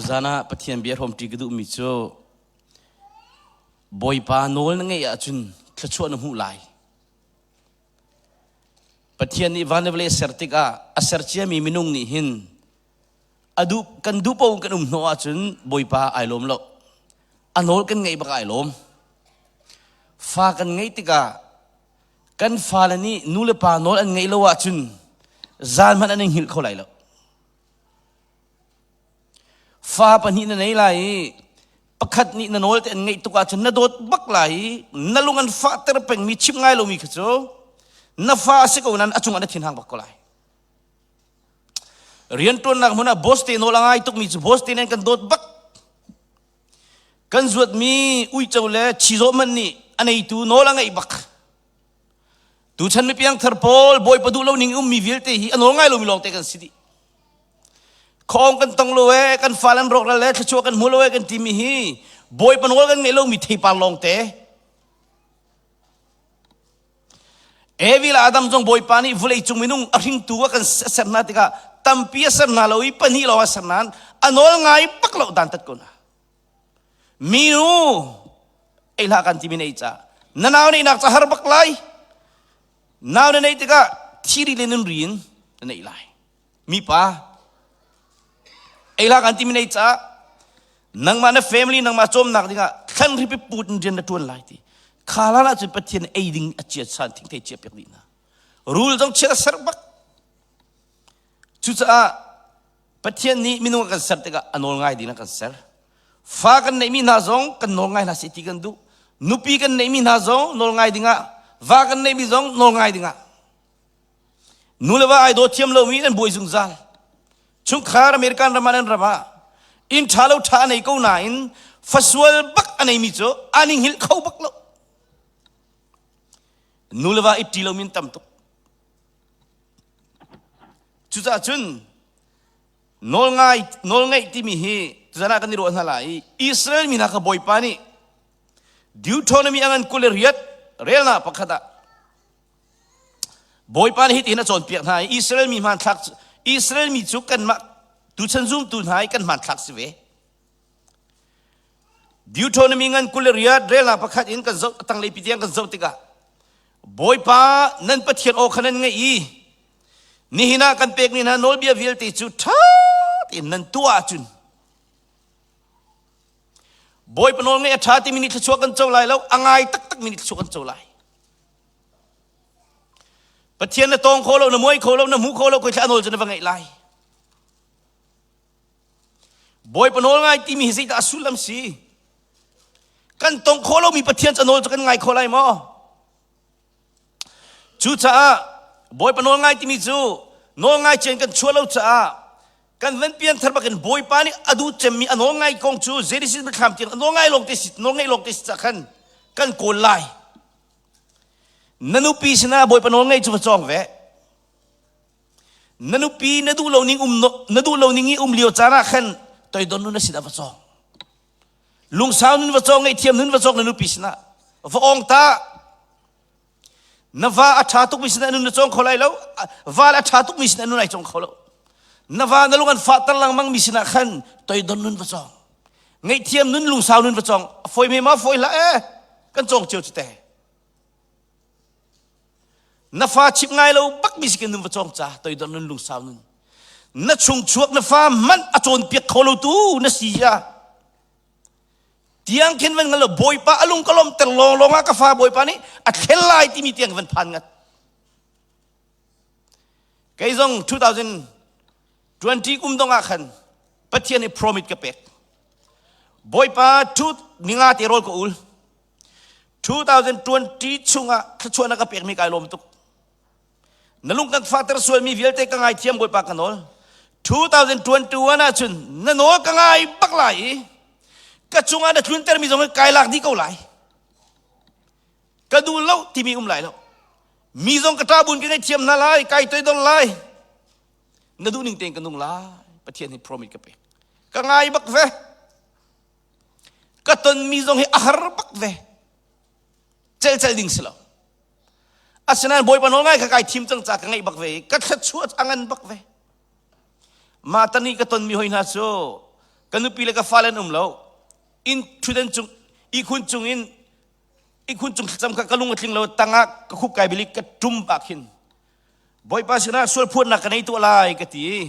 Tuzan ah Pathian bia hrawmṭi ka duhmi cu Bawipa nawl na ngeih ahcun thluachuah na hmuh lai. Pathian nih van le vawlei a ser tikah a ser ciami minung nih hin a duh kan duh paoh kan um hnawh ahcun Bawipa ai lawm lo. A nawl kan ngeih bak ai lawm. Fa kan ngeih tikah kan fale nih nu le pa nawl an ngeih lo ahcun zan hmanh an i hngilh kho lai lo. Fa pahnih na nei lai i pakhat nih na nawl te an ngeih tuk ahcun na dawt bak lai i na lung an fahter pengmi chim ngai lomi kha cu na fa a si ko nain a cungah na thinhang bak ko lai. Rianṭuannak hmun ah boss te nawl a ngai tukmi cu boss te nih an kan dawt bak. Kan zuatmi uico le chizawh hmanh nih a neitu nawl a ngeih bak. Tuchan mi piangthar pawl Bawipa duh lo ning ummi vialte hi a nawl ngai lomi lawngte kan si dih. Khawng kan tong lo ee, kan fal an rawkral le thluachuah kan hmu lo ee kan timi hi Bawipa nawl kan ngeih lomi theipar lawngte. Evi le Adam zong Bawipa nih vulei cung minung a hringtu a kan ser hna tikah tampi a ser hna lo i pahnih lawng a ser nain a nawl ngai bak lo dan tat ko hna. Minu ei hlah kan timi na ei ca na nau neihnak ca har bak lai nau na neih tikah thiri le nun ri in na neih lai mipa ei hlah kan timi na ei ca nangmah na family nangmah cawmnak dingah thlan ripi put in rian na tuan lai ti kha lan ahcun Pathian ei ding a chiat san thingthei chia piak dih hna rul zong chiat a ser bak cucaah Pathian nih minung a kan ser tikah a nawl ngai ding a kan ser fa kan neihmi hna zong kan nawl ngai hna seh ti kan duh nupi kan neihmi hna zong nawl ngai dingah va kan neihmi zong nawl ngai dingah nu le va ai daw thiam lomi an buai zungzal chungkhar American ram ah nan ram ah inn ṭha lo ṭha a nei ko nain fasual bak a neimi cu an i hngilh kho bak lo nu le va i ṭi lomi an tam tuk cucaah cun nawlngai nawlngaih timi hi tuzan ah kan i ruah hna lai i Israel mi hna kha Bawipa nih Deuteronomy a ngan 28 relnak pakhat ah Bawipa nih hitin a cawnpiak hna i Israel mi hmanthlak Israel mi cu kanmah tuchan zumtu hna i kan hmanthlak si ve. Deuteronomy ngan 28 relnak pakhat in kan zoh tanglei pi tiang kan zoh tikah Bawipa nan Pathian aw kha nan ngaih i nihin ah kan pekmi hna nawlbia vialte cu ṭha tein nan tuah ahcun Bawipa nawl ngaih a ṭha timi nih thluachuah kan co lai lo a ngai taktakmi nih thluachuah kan co lai. Pathian na tawng kho lo, na muai kho lo, na hmu kho lo, koi thla nawl cu na va ngaih lai. Bawipa nawl ngai timi hi zeidah a sullam si? Kan tong kho lomi Pathian ca nawl cu kan ngai kho lai maw? Cucaah Bawipa nawl ngai timi cu nawl ngai cian kan chuah lo caah kan van pian thar bakin Bawipa nih a duh cemmi a nawl ngai kong cu Genesis biathlam tiang a nawl ngai lawng te si nawl ngaih lawng te si cah khan kan kawl lai. Na nupi sinah Bawipa nawl ngaih cu va cawng ve. Na nupi na duh lo ning um na duh lo ning i um lio caan ah khan toidon nun na sinah va cawng. Lungsau nun va cawng, ngaihthiam nun va cawng na nupi sinah. Va ong ta. Na va a ṭha tukmi sinah nun na cawng kho lai lo. Va a ṭha tukmi sinah nun ai cawng kho lo. Na va na lung an fahter lengmang mi sinah khan toidon nun va cawng. Ngaihthiam nun lungsau nun va cawng. A fawi me ma fawi hlah eh. Kan cawng cio cu te. Na fa chim ngai lo bak mi si nun va cawng ca toidor nun lungsau nun. Na chung chuak na fa man a cawnpiak kho lo tu na si ya. Tiang khin van ngal lo bawipa alung ka lom ter long long ah ka fa bawipa nih a thlen lai timi tiang van phan ngat. Kei zong 2020 kum dong ah khan Pathian i promise ka pek. Bawipa tu ninga te rawl ka ul. 2020 chungah thluachuah na ka pekmi kai lawm tuk. Na lung kan fahter sualmi vialte ka ngaithiam Bawipa ka nawl. 2021 ahcun na nawl ka ngai bak lai i ka cungah na tluntermi zong kai lak dih ko lai. Ka duh lo timi um lai lo. Mi zong ka ṭabun ka ngaihthiam hna lai, kai toidor lai. Na duh ning tein ka nung lai. Pathian hi promise ka pek. Ka ngai bak ve. Ka tonmi zong hi a har bak ve. Celcel ding si lo. Asinain Bawipa nawl ngai kha kai thim cang ca ka ngeih bak ve i ka thluachuah a ngan bak ve. Mah tani ka tonmi hoi hna cu Ka nupi le ka fale an um lo. Inn ṭhutdan cung ihkhun cung in ihkhun cung thlacam kha ka lung a tling lo tangah ka khup kai bili ka ṭum ah khin Bawipa sinah sualphuannak ka nei tuah lai ka ti.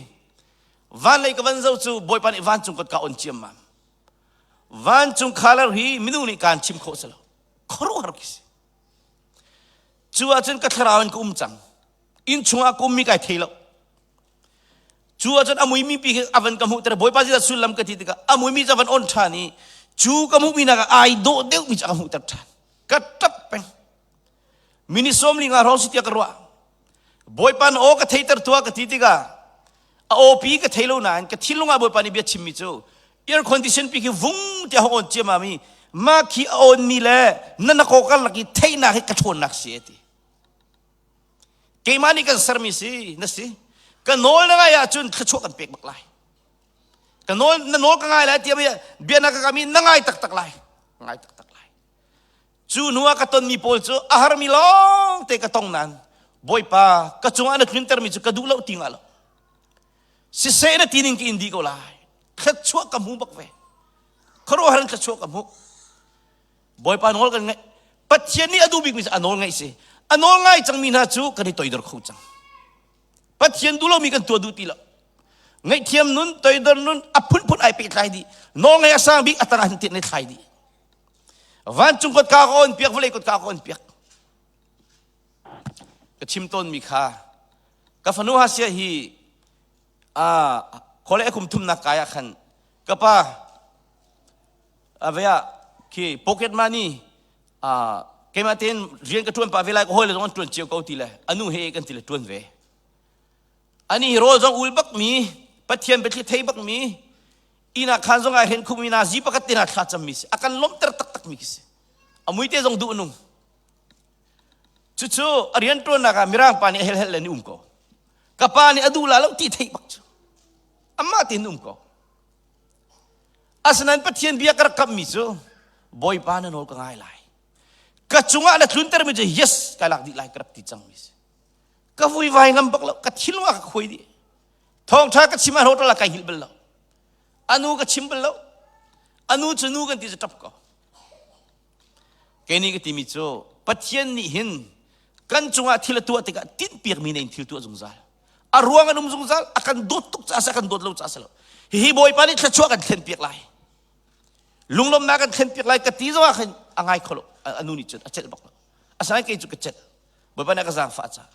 Van lei ka van zoh cu Bawipa nih vancung kut ka on ciammam. Vancung khalar hi minung nih kaan chim khawh si lo. Khuaruahhar khi si. Cu ahcun ka thlarau in ka um cang. Inn chungah ka ummi kai thei lo. Cu ahcun a muimi pi khi a van ka hmuhter. Bawipa zeidah sullam ka ti tikah a muimi cu a van on ṭhan i cu ka hmuhmi nak ah ai dawh deuhmi cu a ka hmuhter ṭhan. Ka ṭap peng. Minute 15 hrawng si tiah ka ruah. Bawipa na aw ka theiter tuah ka ti tikah a awpi ka thei lo nain ka thinlung ah Bawipa nih bia chimmi cu air condition pi khi vung tiah hong on ciamam i mah khi a on mi le na na kaw karlak i theihnak hi ka ṭhawnnak si a ti. Keimah nih kan sermi si na si. Ka nawl na ngai ahcun thluachuah kan pek bak lai. Ka nawl na nawl ka ngai lai tiah bia na ka kami na ngai taktak lai. Ngai taktak lai. Cu hnu ah ka tonmi pawl cu a harmi lawng te ka tong nain Bawipa ka cungah na tluntermi cu ka duh lo ti nga lo. Siseh na tining ka in dih ko lai. Thluachuah ka hmu bak ve. Khuaruahhar in thluachuah ka hmu. Bawipa nawl kan ngaih. Pathian nih a duh bikmi cu a nawl ngaih si. A nawl ngai cangmi hna cu kan i toidor kho cang. Pathian duh lomi kan tuah duh ti lo. Ngaihthiam nun, toidor nun, a phunphun ai pehtlai dih. Nawl ngaih a sang bik a tangah hin tian i thlai dih. Vancung kotka ka on piak, vawlei kotka ka on piak. Ka chim tawnmi kha ka fanu Hasia hi khawle a kum thumnak kai ah khan ka pa avea khi pocket money keimah tein rian ka ṭuan pah ve lai ka hawi le zong an ṭuan cio ko ti le anu he kan ti le ṭuan ve ani rawl zong ul bak mi Pathian biathli thei bak mi inn ah khan zong ai hren khumi na zi pakhat te na thla cammi si a kan lawmhter taktak mi khi si a mui te zong duh nung cucu a rian ṭuannak ah mirang pa nih a helhel le ni um ko ka pa nih a duh la lo ti theih bak cu amah tein um ko asinain Pathian bia ka rak kammi cu Bawipa na nawl ka ngai lai ka cungah na tluntermi cu yes kai lak dih lai ka rak ti cangmi si ka vuivai ngam bak lo ka thinlung ah ka khuai dih Thawngṭha ka chim ah hotel ah kai hngilh bal lo. Anu ka chim bal lo. Anu cu nu kan ti cu ṭap ko. Kei nih ka timi cu Pathian nih hin kan cungah thil a tuah tikah tinhpiakmi ne in thil tuah zungzal. A ruang an um zungzal, a kan dawt tuk caah a kan dawt lo caah si lo. Hihi Bawipa nih thluachuah kan thlenpiak lai. Lunglawmhnak kan thlenpiak lai ka ti zongah khin a ngai kho lo. Anu nih cun a celh bak lo. Asinain kei cu ka celh. Bawipa nih a ka zaangfah caah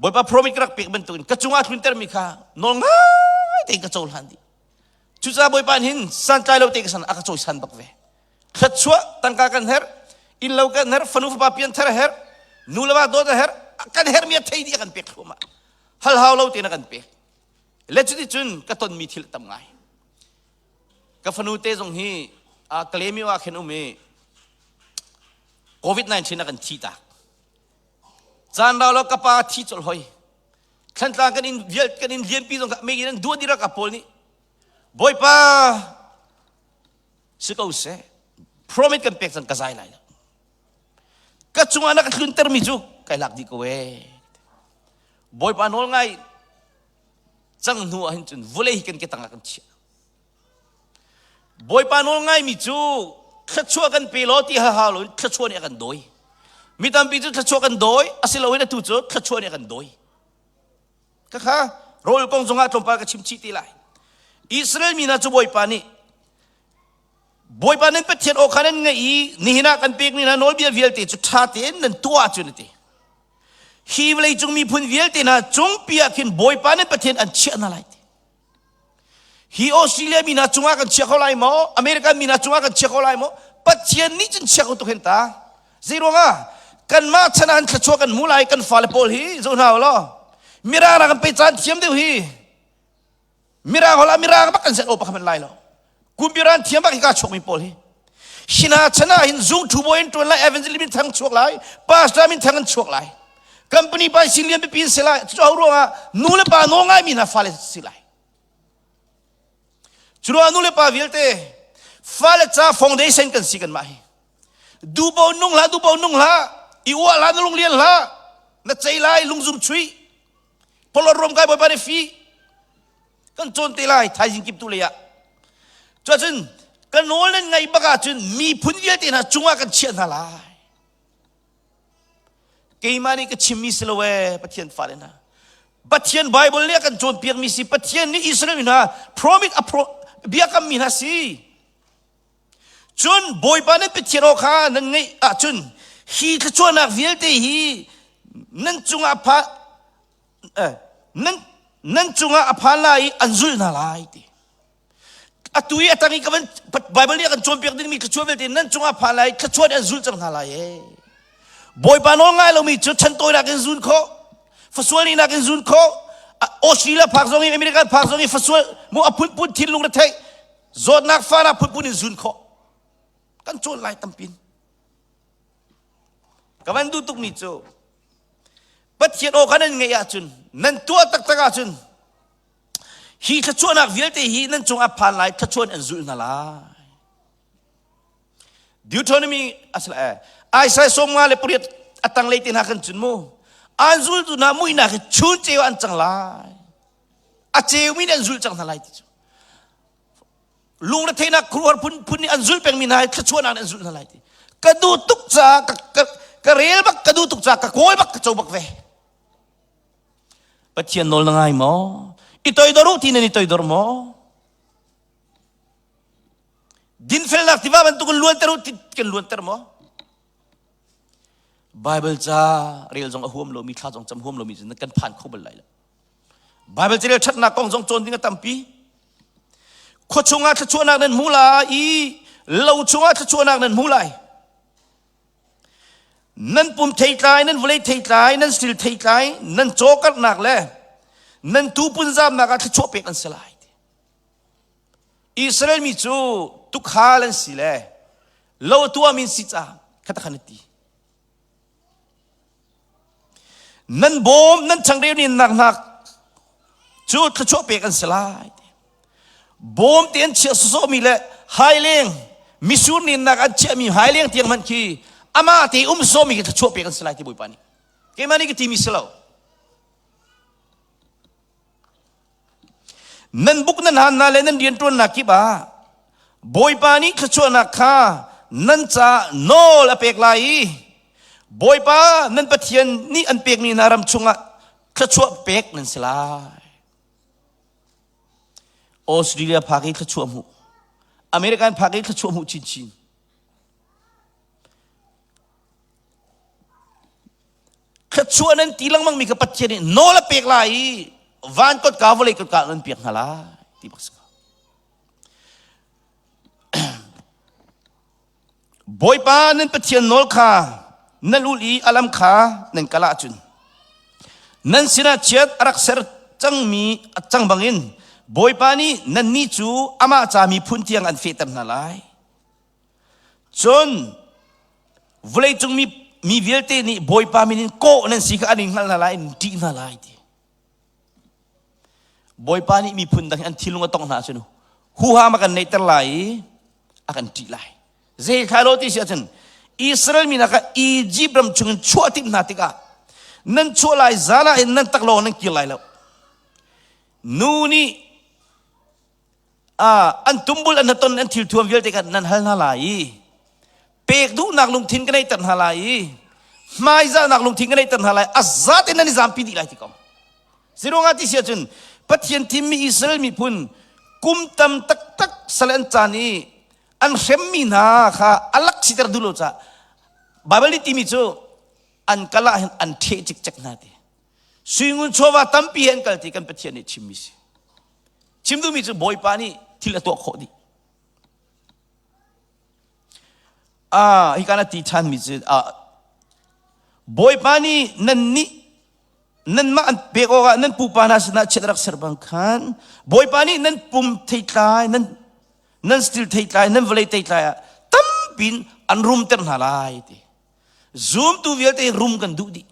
Bawipa promise ka rak pek bantukin ka cungah tluntermi kha nawl ngai tein ka cohlan dih. Cucaah Bawipa hin santlai lo te ka san a ka cawisan bak ve. Thluachuah tangka kan herh, innlo kan herh, fanu fapa pianthar a herh, nu le va dawt a herh, kan herhmi a thei dih a kan pek thluahmah. Hal hau lo tein a kan pek. Le cuticun ka tonmi thil tam ngai. Ka fanu te zong hi Kalaymyo ah khin um i COVID-19 a kan thi tak. Caan rau lo ka pa thi colh hoi. Thlantlang kan in vial kan in lianpi zong kha mei in an duah dih ralkap pawl nih Bawipa si ko seh promise kan pek cang ka zai lai lo. Ka cungah na ka tluntermi cu kai lak dih ko ee. Bawipa nawl ngai cang hnu ah hin cun vawlei hi kan ke tangah kan chiah. Bawipa nawl ngaimi cu thluachuah kan pe law ti hal hau loin thluachuah nih a kan dawi. Mi tampi cu thluachuah kan dawi, asiloin atu cu thluachuah nih a kan dawi. Khakha rawl kong zongah tlawmpal ka chim chih te lai. Israel mi hna cu Bawipa nih Bawipa nan Pathian aw kha nan ngaih i nihin ah kan pekmi hna nawlbia vialte cu ṭha tein nan tuah ahcun a ti. Hi vawleicung miphun vialte hna cungpi ah khin Bawipa nan Pathian an chiah hna lai ti. Hi Australia mi hna cungah kan chia kho lai maw? American mi hna cungah kan chia kho lai maw? Pathian nih cun chia kho tuk hen ta. Zei ruangah? Kanmah chan ah an thluachuah kan hmu lai kan fale pawl hi zo hna law. Mirang kan pe caan thiam deuh hi. Mirang hola mirang bak kan set o pakhat lai lo. Kumpiran thiam bak hi ka chuak mi pawl hi. Hina chan ah hin zung thu boy in tuan lai evangelist min thang chuak lai pastor min thang an chuak lai company pa sin lian pipi si lai cu ruangah nu le pa nawl ngai mi hna fale si lai cu ruangah nu le pa vialte fale ca foundation kan si kan mah hi dubo nung hlah dubo nung hlah i uah hlah na lung lian hlah na cei lai lungzum chui polor rom kai bawipa nih fi kan cawn te lai thaizing kip tu lei ah. Cuacun ka nawl nan ngaih bak ahcun miphun vialte hna cungah kan chiah hna lai. Keimah nih ka chimmi si lo ee Pathian fale hna. Pathian Bible nih a kan cawnpiakmi si Pathian nih Israel mi hna promise a pro, biakammi hna si. Cun Bawipa nan Pathian aw kha nan ngaih ahcun hi thluachuahnak vialte hi nan cungah pha eh, nan nan cungah a phan lai i an zulh hna lai ti. Atu i a tang i ka van Bible nih a kan cawnpiak dingmi thluachuah vialte nan cungah phan lai thluachuah nih an zulh cang hna lai ee. Bawipa nawl ngai lomi cu chantawinak in zun khawh, fasual nihnak in zun khawh, Australia phak zong i American phak zong i fasual mu a phunphun thinlung retheih zawtnak fanak phunphun in zun khawh. Kan cawn lai tampin. Ka van duh tukmi cu Pathian aw kha nan ngeih ahcun nan tuah taktak ahcun Hi thluachuahnak vialte hi nan cungah phan lai thluachuah an zulh hna lai. Deuteronomy asala eh Isaiah sawmnga le pariat a tanglei te hna kan cun mu an zultu hna muihnak hi chun ceu an cang lai a ceumi nih an zulh cang hna lai ti cu lungretheihnak khuaruahhar phunphun nih an zulh pengmi hna hi thluachuahnak nih an zulh hna lai ti ka duh tuk caah ka, ka, ka rel bak ka duh tuk caah ka kawl bak ka co bak ve Pathian nawl na ngai maw? I toidor u ti nan i toidor maw? Dinfelnak tiva bantukin luanter u ti kan luanter maw? Bible ca rel zong a huam lomi thla zong cam huam lomi cu kan phan kho bal lai lo. Bible ca rel ṭhatnak kong zong cawn ding a tampi. Khua chungah thluachuahnak nan hmu lai i lo chungah thluachuahnak nan hmu lai. Nan pum theitlai, nan vawlei theitlai, nan stil theitlai, nan cawkarhnak le nan tuupun zamnak ah thluachuah pek an si lai. Israel mi cu tukhal an si le lo tuahmi an si caah khatakhan a ti. Nan bawm, nan changreu ninnak hna cu thluachuah pek an si lai. Bawm te an chiah sawsawhmi le haileng misur ninnak an chiahmi haileng tiang hmanh khi amah te um sawmi khi thluachuah pek an si lai ti Bawipa nih. Keimah nih ka timi si lo. Nan buk nan han hna le nan rianṭuannak kip ah Bawipa nih thluachuahnak kha nan caah nawl a pek lai i Bawipa nan Pathian nih an pekmi hna ram chungah thluachuah pek nan si lai. Australia phak i thluachuah hmuh, American phak i thluachuah hmuh chinchin. Thluachuah nan ti lengmang mi kha Pathian nih nawl a pek lai i van kotka vawlei kotka nan piak hna lai ti bak si Bawipa nan Pathian nawl kha nan ul i a lam kha nan kal ahcun nan sinah chiat a rak ser cangmi a cang bangin Bawipa nih nannih cu amah ca miphun tiang an fehter hna lai. Cun vawleicung mi, mi vialte nih Bawipa min in kawh nan si kha an in hngalh hna lai, in ṭih hna lai ti. Bawipa nih miphun dang hi an thinlung a tongh hna ahcun huham a kan neihter lai i a kan ṭih lai. Zei thlai lo ti si ahcun Israel mi hna kha Egypt ram chungin chuah timh hna tikah nan chuah lai zan ah hin nan taklawng nan kir lai lo. Nu nih an tumbul an hnaton an thilthuam vialte kha nan hal hna lai i pek duhnak lungthin ka neihter hna lai i hmaizahnak lungthin ka neihter hna lai a zat in nan i zampi dih lai ti ko Ziruangah ti si ahcun Pathian thimmi Israel miphun kum tam taktak sal an caan i an hremmi hna kha a lak siter duh lo caah Baibal nih timi cu an kal ah hin an ṭheh cikcek hna ti Suingun chawva tampi he an kal ti kan Pathian nih chimmi si. Chim duhmi cu Bawipa nih thil a tuah khawh dih. Ah, hi kan a ti ṭhanmi cu ah, Bawipa nih nan nih nanmah an pek awkah nan pupa hna sinah chiat rak ser bang khan Bawipa nih nan pum theitlai nan nan stil theitlai nan vawlei theitlai ah tampin an rumter hna lai ti zumtu vialte rum kan duh dih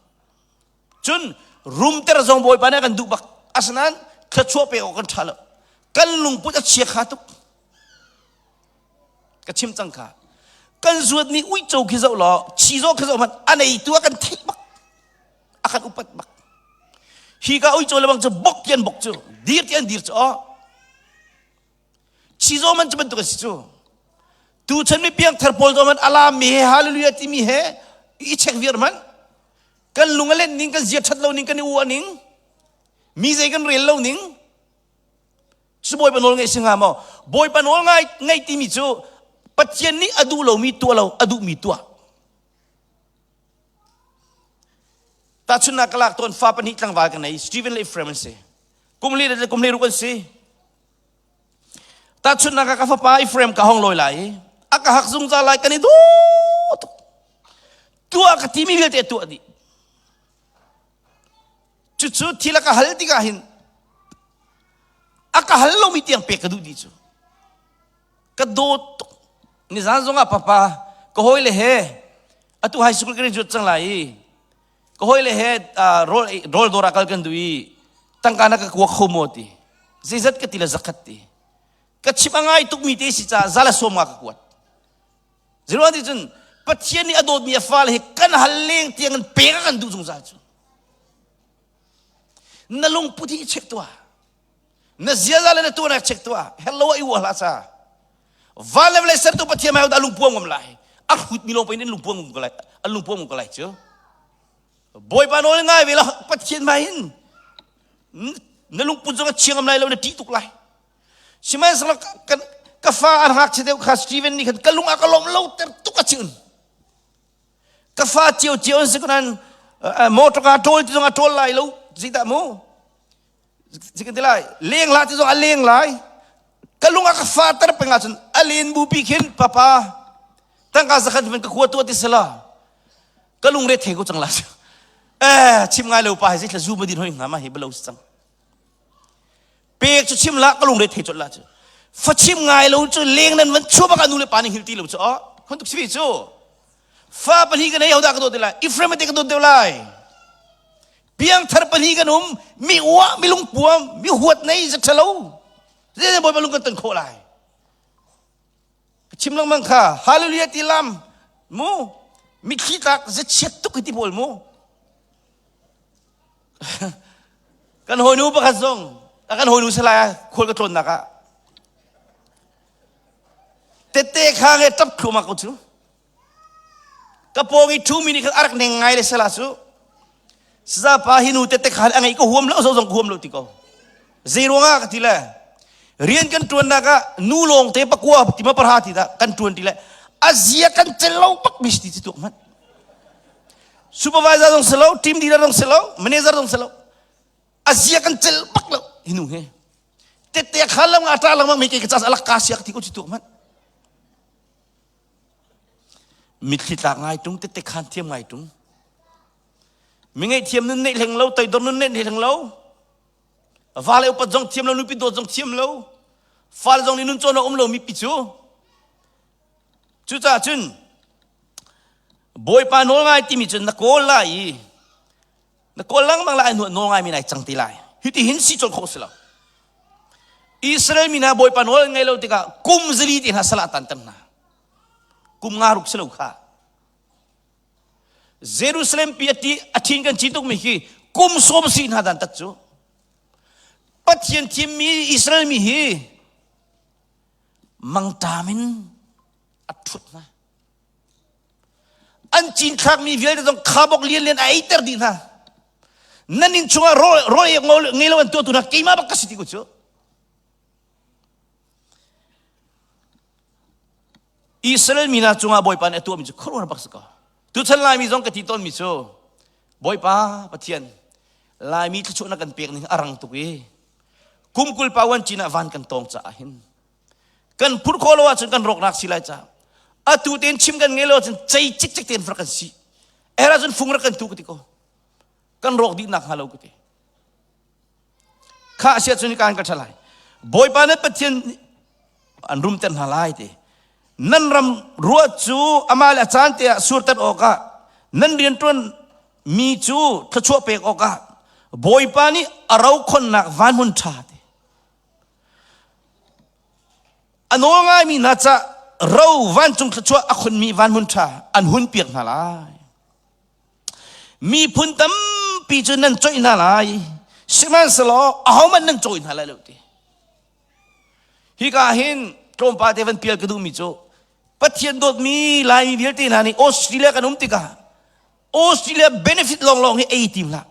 Cun rumter zong Bawipa nih a kan duh bak. Asinain thluachuah pek awk kan ṭha lo. Kan lungput a chia kha tuk. Ka chim cang kha. Kan zuatmi uico khi zoh law, chizaw khi zoh hmanh a neitu a kan theih bak. A kan upat bak. Hi ka uico le bang cu bok ti an bok cu, dir ti an dir cu aw. Chizaw man cu bantuk a si cu. Tuchan mi piangthar pawl zong man alam mi he hallelujah timi he i check viar man. Kan lung a len ning, kan zia ṭhat lo ning, kan i uah ning, mi zei kan rel lo ning. Cu Bawipa nawl ngaih si hnga maw? Bawipa nawl ngai ngaih timi cu Pathian nih a duh lomi tuah lo, a duhmi tuah. Tahchunhnak ka lak tawn fa pahnih tlangval ka nei, Stephen le Ephraim an si. Kum li le kum li ruk an si. Tahchunhnak ah ka fapa Ephraim ka hong lawi lai i a ka hak zungzal lai kan i duh tuk. Tuah ka timi vialte a tuah dih. Cucu thil a ka hal tikah hin a ka hal lomi tiang pek ka duh dih cu. Ka dawt tuk. Nizan zongah papa ka hawile he atu high school graduate cang lai i ka hawile he rawl rawl dawr ah kal kan duh i tangka na ka kua kho maw ti zeizat ka ti le zakhat ti ka chim a ngai tukmi te si caah zala sawm nga ka kuat zeruang ti cun Pathian nih a dawtmi a fale hi kan hal leng tiang in pek a kan duh zungzal cu na lungput hi check tuah na ziaza le na tuahnak check tuah hello a i uah hlah sa van le vawlei sertu Pathian hmai dah lungpuam ngam lai a hrut mi lawng pei in lungpuam ngam ko lai an lungpuam ngam ko lai cu Bawipa nawl ngai ve la Pathian hmai hin na lungput zong a chia ngam lai lo na ṭih tuk lai sihmanhsehlaw kan ka fa an ngakchia deuh kha Steven nih khan ka lung a ka lawm lo ter tuk a chun ka fa cio cio an si ko nan motor ka ṭawl ti zong a ṭawl lai lo zeidah mu Zikin ti lai leng la ti zong a leng lai ka lung a ka fa ter peng ahcun a len bu pi khin papa tangka zakhat man ka khua tua ti sala ka lung re the ko cang la eh chim ngai lo pa hi thla zu ma din hoi nga ma hi balo cang pek chu chim la ka lung re the chot la chu fa chim ngai lo chu leng nan van chu baka nu le pa ning hil ti lo chu o khon tuk sibi chu fa pahnih ka nei hoda ka dawt lai Ephraim te ka dawt deuh lai Piangthar pahnih kan um, mi uah, mi lungpuam, mi huat nei za ṭhalo. Zeitin Bawipa lung kan ton khawh lai? Ka chim lengmang kha, hallelujah ti lam, mu, mitthli tlak zachiat tuk hi ti pawl mu. kan hawinu pakhat zong, kan hawinu salai ah khual ka tlawnnak ah tette kha nge ṭap thluahmah ko cu. Ka pawng i ṭhumi nih khan a rak neng ngai le sala cu sazapa hi nu tete khan a ngeih ka huam lo zo zong ka huam lo ti ko zei ruangah ka ti le rian kan ṭuannak ah nu lawng te pakua ti ma parha ti dah kan ṭuan ti le a zia kan cel lo bak mi si ti tuak hmanh supervisor zong si lo team leader zong si lo manager zong si lo a zia kan cel bak lo hi nu he tete khan lam nga ṭa lengmang mi ke ka cas alak ka siak ti ko ti tuak hmanh Mitthli tlak ngai tung tette khan thiam ngai tung. Mi ngaihthiam nun neih hleng lo, toidor nun neih hleng lo. Va le upat zong thiam lo, nupi dawt zong thiam lo. Fale zong nih nun cawn a um lo mi pi cu. Cucaah cun Bawipa nawl ngai timi cun na kawl lai i na kawl lengmang lai hnu nawl ngaimi nai cang ti lai hiti hin si colh khawh si lo Israel mi hna Bawipa nawl an ngai lo tikah kum zali te hna salah tan ter hna kum nga ruk si lo kha Jerusalem pi ati a thin kan ci tuk mi khi kum sawm si hna dan tat cu Pathian thimmi Israel mi hi mangṭam in a ṭhut hna An cinthlakmi vialte zong khabok lianlian a eiter dih hna. Nan inn chungah rawl ngei lo an tuahtu hna keimah bak ka si ti ko cu. Israel mi hna cungah Bawipa nih a tuahmi cu khuaruahhar bak si ko. Tuchan Laimi zong ka ti tawnmi cu Bawipa Pathian Laimi thluachuah na kan pek ning a rang tuk i kum 20 pa wan cin ah van kan tawng caah hin kan phurh khawh lo ahcun kan rawknak si lai ca atu tein chim kan ngei lo ahcun cei cikcek tein rak kan si er ahcun fung rak kan tu ka ti ko kan rawk dih nak hnga lo ka ti kha sia cun kan ka ṭha lai bawipa nan pathian an rumter hna lai ti nan ram ruah cu amah le a caan te ah surter awkah nan rianṭuan mi cu thluachuah pek awkah bawipa nih a ro khonnak van hmun ṭha ti A nawl ngaimi hna ca ro vancung thluachuah a khunmi van hmun ṭha an hun piak hna lai. Miphun tampi cu nan coih hna lai, sihmanhsehlaw ahohmanh nan cawi hna lai lo ti. Hika hin tlawmpal te van pial ka duhmi cu Pathian dawtmi Laimi vialte hna nih Australia kan um tikah Australia benefit lawnglawng hi ei tim hlah.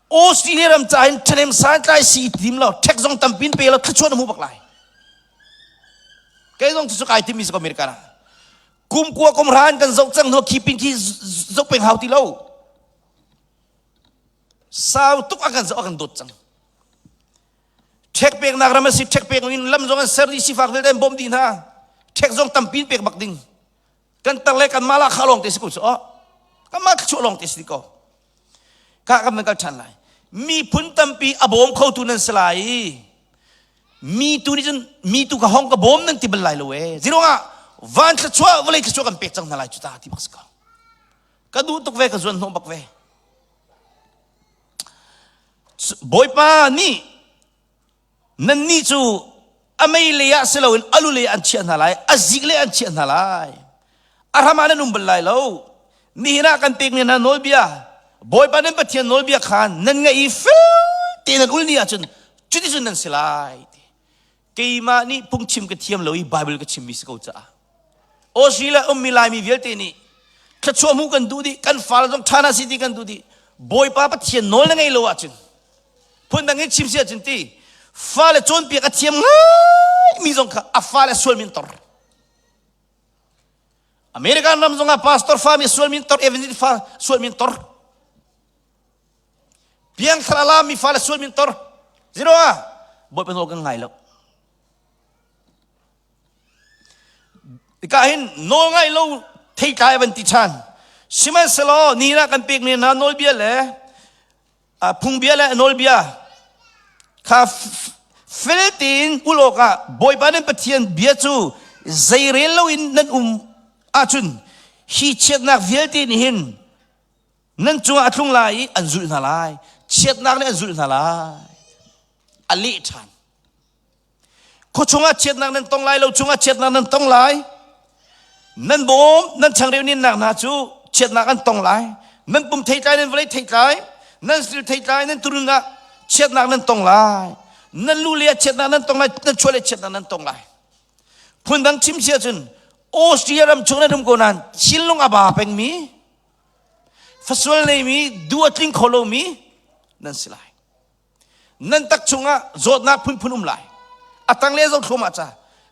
Australia ram ca hin ṭhahnem santlai si tim lo, ṭhek zong tampin pe lo, thluachuah na hmu bak lai. Kei zong cu kai timi si ko America ah. Kum kua kum hran kan zoh cang hnu khi pin khi zoh peng hau ti lo. Sau tuk a kan zoh a kan dawt cang. Ṭhek peknak ram a si, ṭhek pek in lam zong an ser dih, sifak vialte an bawmh dih hna. Ṭhek zong tampi in pek bak ding. Kan tar le kan mah lah kha lawng te si ko cu. Oh, kan mah thluachuah lawng te si ko. Ka kan kal ṭhan lai. Miphun tampi a bawm khotu nan si lai i mi tu nih cun mi tu ka hong ka bawm nan ti bal lai lo ee. Ziruangah van thluachuah vawlei thluachuah kan pek cang hna lai cu ta ti bak si ko. Ka duh tuk ve ka zuan hnawh bak ve. Bawipa nih nannih cu a mei lei ah si loin a lu lei an chiah hna lai, a zik lei an chiah hna lai. A hram ah nan um bal lai lo. Nihin ah kan pekmi hna nawlbia, Bawipa nan Pathian nawlbia kha nan ngaih i fel tein nan ul ni ahcun cuticun nan si lai. Keimah nih phungchim ka thiam lo i Bible ka chimmi si ko caah. Australia ummi Laimi vialte nih thluachuah hmuh kan duh dih, kan fale zong ṭha hna si ti kan duh dih. Bawipa Pathian nawl na ngei lo ahcun phundang in chim si ahcun ti fale cawnpiak a thiam ngaimi zong kha a fale sual min tor. American ram zongah pastor fa mi sual min tor, evangelist fa sual min tor. Piangthar ala mi fale sual min tor. Zero ah Bawipa nawl kan ngai lo. Hika hin nawl ngaih lo theitlai van ti ṭhan. Sihmanhsehlaw ni ah kan pekmi hna nawlbia le phungbia le nawlbia kha fel tein ul awkah Bawipa nan Pathian bia cu zeirel loin nan um ahcun hi chiatnak vialte nih hin nan cungah a tlung lai i an zulh hna lai. Chiatnak nih an zulh hna lai. A leh ṭhan. Khuachung ah chiatnak nan tong lai lo chungah chiatnak nan tong lai. Nan bawm nan changreu ninnak hna cu chiatnak an tong lai. Nan pum theitlai nan vawlei theitlai nan sil theitlai nan turun ah chiatnak nan tong lai. Nan lu le ah chiatnak nan tong lai nan chuah le chiatnak nan tong lai. Phundang chim si ahcun Austria ram chung nan um ko nain thinlung a ba pengmi fasual neimi duh a tling kho lomi nan si lai. Nan tak chungah zawtnak phunphun um lai. A tangle zo thluahmah ca.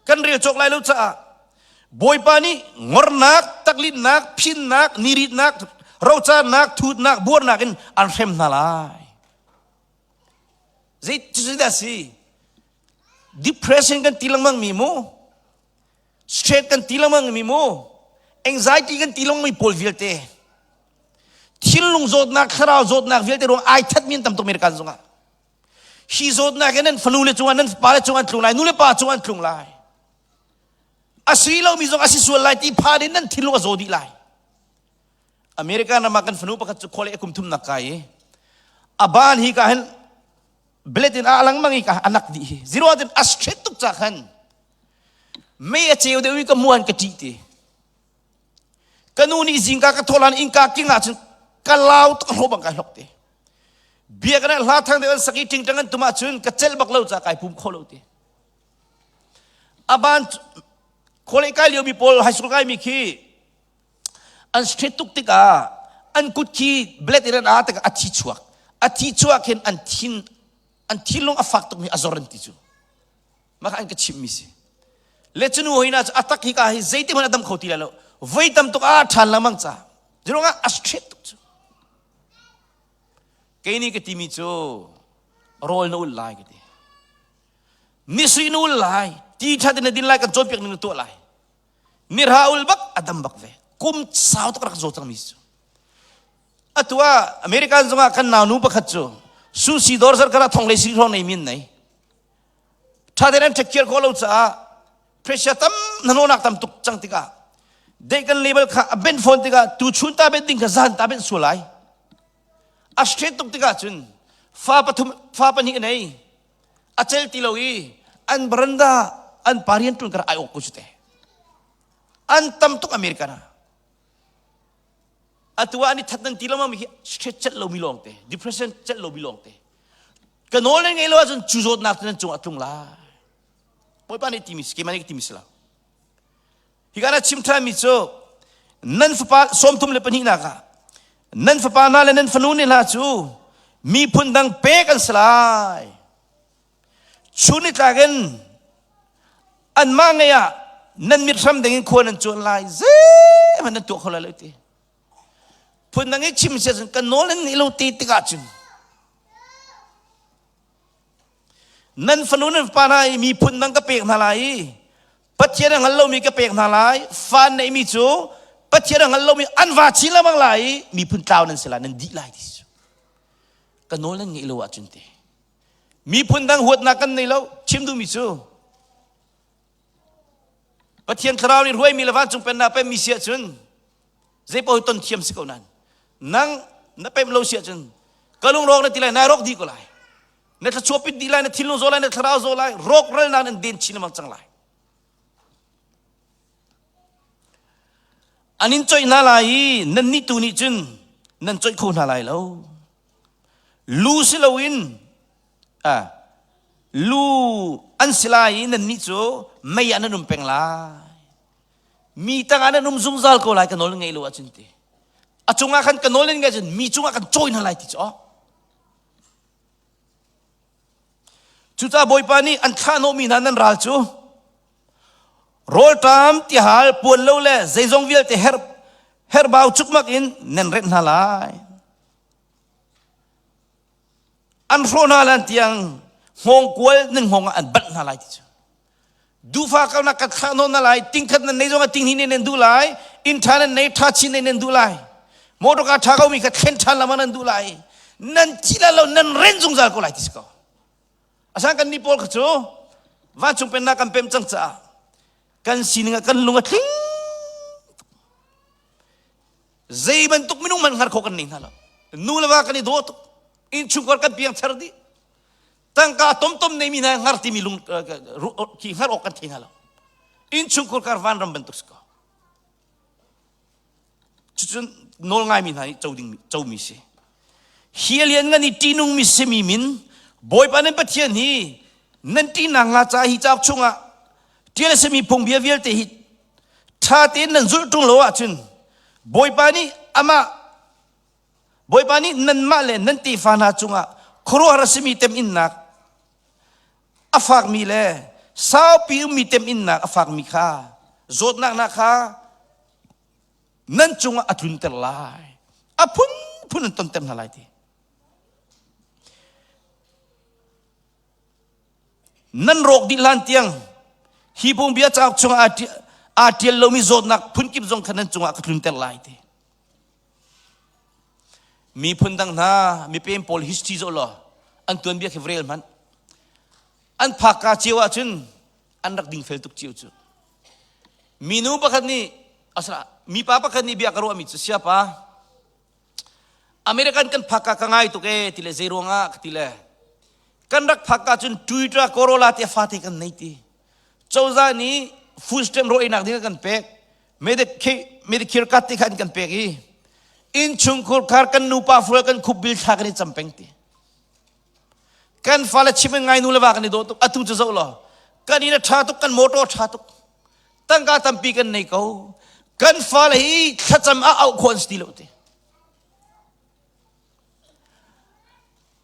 Kan rel cawk lai lo caah Bawipa nih ngornak, taklinnak, phinnak, niritnak, rocarnak, thutnak, buarnak in an hrem hna lai. Zei dah si? Depression kan ti lengmang mi mu. Stress kan ti lengmang mi mu. Anxiety kan ti lengmang mi pawl vialte. Thinlung zawtnak, thlarau zawtnak vialte ruang ai that mi an tam tuk American zongah. Hi zawtnak in nan fanu le cungah nan pa le cungah an tlung lai, nu le pa cungah an tlung lai. A si lomi zong a si sual lai ti phan in nan thinlung a zaw dih lai. American ram ah kan fanu pakhat cu khua le kum thumnak kai i a ban hi ka hin blade in a lengmang i ka anak dih hi. Zero tin a straight tuk ca khan mei a ceu deuh i ka muan ka ṭih ti. Ka nu nih zingka ka thawh hlan innka king ahcun ka lau tuk hlo bang kai hlok te. Biakinn ah hla thang deuh an sak i ṭingṭang an tum ahcun ka celh bak lo ca kai pum kho lo ti. Aban khualei kai lio mi pawl high school kai mi khi an straight tuk tikah an kut khi blade in an aa tikah a thi chuak. A thi chuak hin an thin an thinlung a fak tuk mi a zor an ti cu. Mah kha an ka chimhmi si. Le cu nu hoi na cu a tak hi ka hi zeiti hmanh a dam kho ti lai lo. Voi tam tuk a ṭhan lengmang ca. Zirong ah a straight tuk cu. Kei nih ka timi cu rawl na ul lai ka ti. Nisui na ul lai. Ti ṭhat in na din lai kan cawnpiak ning na tuah lai. Nirha ul bak a dam bak ve. Kum sau tuk rak zaw cangmi si cu. Atu ah American zongah kan nau nu pakhat cu Susi dawr zarkar ah thong le si hrawng nei min nei. Ṭha tein an take care khawh lo caah pressure tam hnahnawhnak tam tuk cang tikah deh kan label kha a benh fawn tikah tu chun ta benh ding kha zan ta benh sual lai. A straight tuk tikah cun fa pathum fa pahnih a nei a cel ti lo i an baranda an pa rian ṭuan kar ai awk ko cu te. An tam tuk American ah. Atu ah an i that nan ti lo ma mi hi straight celh lomi lawng te depression celh lomi lawng te. Ka nawl nan ngei lo ahcun cu zawtnak cu nan cungah a tlung lai. Bawipa nih timi si, keimah nih ka timi si lo. Hi ka na chim ṭhanmi cu nan fapa 32nak ah nan fapa hna le nan fanu ne hna cu miphun dang pek an si lai. Chun nitlak in anmah ngei ah nan mit hram ding in khua nan cuan lai zeihmanh nan tuah kho lai lo ti. Phun dang i chim si ahcun kan nawl nan ngeih lo te tikah cun nan fanu nan fapa hna i miphun dang ka pek hna lai i Pathian a hngal lomi ka pek hna lai fa neihmi cu Pathian a hngal lomi an va chin lengmang lai i miphun tlau nan si lai nan dih lai ti cu ka nawl nan ngeih lo ahcun te miphun dang huatnak kan nei lo chim duhmi cu Pathian thlarau nih hruaimi le vancung pennak pemmi si ahcun zei paoh ton thiam si ko nan nang na pem lo si ahcun ka lungrawk na ti lai nai rawk dih ko lai na thluachuah pit dih lai na thinlung zaw lai na thlarau zaw lai rawkralnak nan den chin lengmang cang lai an in coih hna lai i nan nih tu nih cun nan coih kho hna lai lo lu si loin ah lu an si lai i nan nih cu mei ah nan um peng lai mi tangah nan um zungzal ko lai ka nawl ngei lo ahcun ti a cungah khan ka nawl nan ngeih ahcun mi cungah kan cawi hna lai ti cu Cucaah Bawipa nih an thlahhnawhmi hna nan ral cu rawlṭam, tihal, puan lo le zeizong vialte her, herbau cukmak in nan renh hna lai. An hrawh hna lan tiang hngawngkual nan hngawng ah an banh hna lai ti cu. Duhfa kalnak kan thlah nawn na lai, tingkhat nan nei zong ah tinghnih ne nan duh lai, inn ṭha nan nei, ṭha chin ne nan duh lai. Motorka ṭha ko mi kha thlen ṭhan lama nan duh lai. Nan thi la lo nan ren zungzal ko lai ti si ko. Asan kan ni pawl kha cu vancung pennak kan pem cang caah kan sining ah kan lung a tling. Zei bantuk minung man hngar kho kan nei hna lo. Nu le va kan i daw tuk. Innchungkhar kan piang thar dih. Tangka tomtom neimi hna hngar timi lung khi hngar awk kan thei hna lo. Innchungkhar kar vanram bantuk si ko. Cucun nawl ngaimi hna nih co ding comi si. Hi a lianngan i ṭihnungmi simi min Bawipa nan Pathian hi nan ṭihnak hnga ca hi cauk chungah ṭial a simi phungbia vialte hi ṭha tein nan zulh ṭung lo ahcun Bawipa nih amah Bawipa nih nanmah le nan tefa hna cungah khuaruahhar a simi teminnak a fakmi le saupi ummi teminnak a fakmi kha zawtnak hna kha nan cungah a tlunter lai. A phunphun an tonter hna lai ti. Nan rawk dih hlan tiang hi phungbia cauk chungah aa ṭial lomi zawtnak phunkip zong kha nan cungah ka tlunter lai ti. Miphun dang hna mipem pawl history zoh law an tuanbia khi rel hmanh. An phakka cio ahcun an rak dingfel tuk cio cu. Minu pakhat nih asra mipa pakhat nih bia ka ruahmi cu siapa American kan phakka ka ngai tuk e ti le zei ruangah ka ti le kan rak phakka cun Toyota Corolla te fate kan nei ti cozah nih food stamp ro einak ding kan pek Medicare card te kha an kan pek i innchungkhur khar kan nupa fual kan khup bil thla kan i cam peng ti kan fale chim in ngai nu le va kan i dawh tuk atu cu zoh law kan inn a ṭha tuk kan motor ṭha tuk tangka tampi kan nei ko kan fale hi thlacam ah auh khawh an si ti lo ti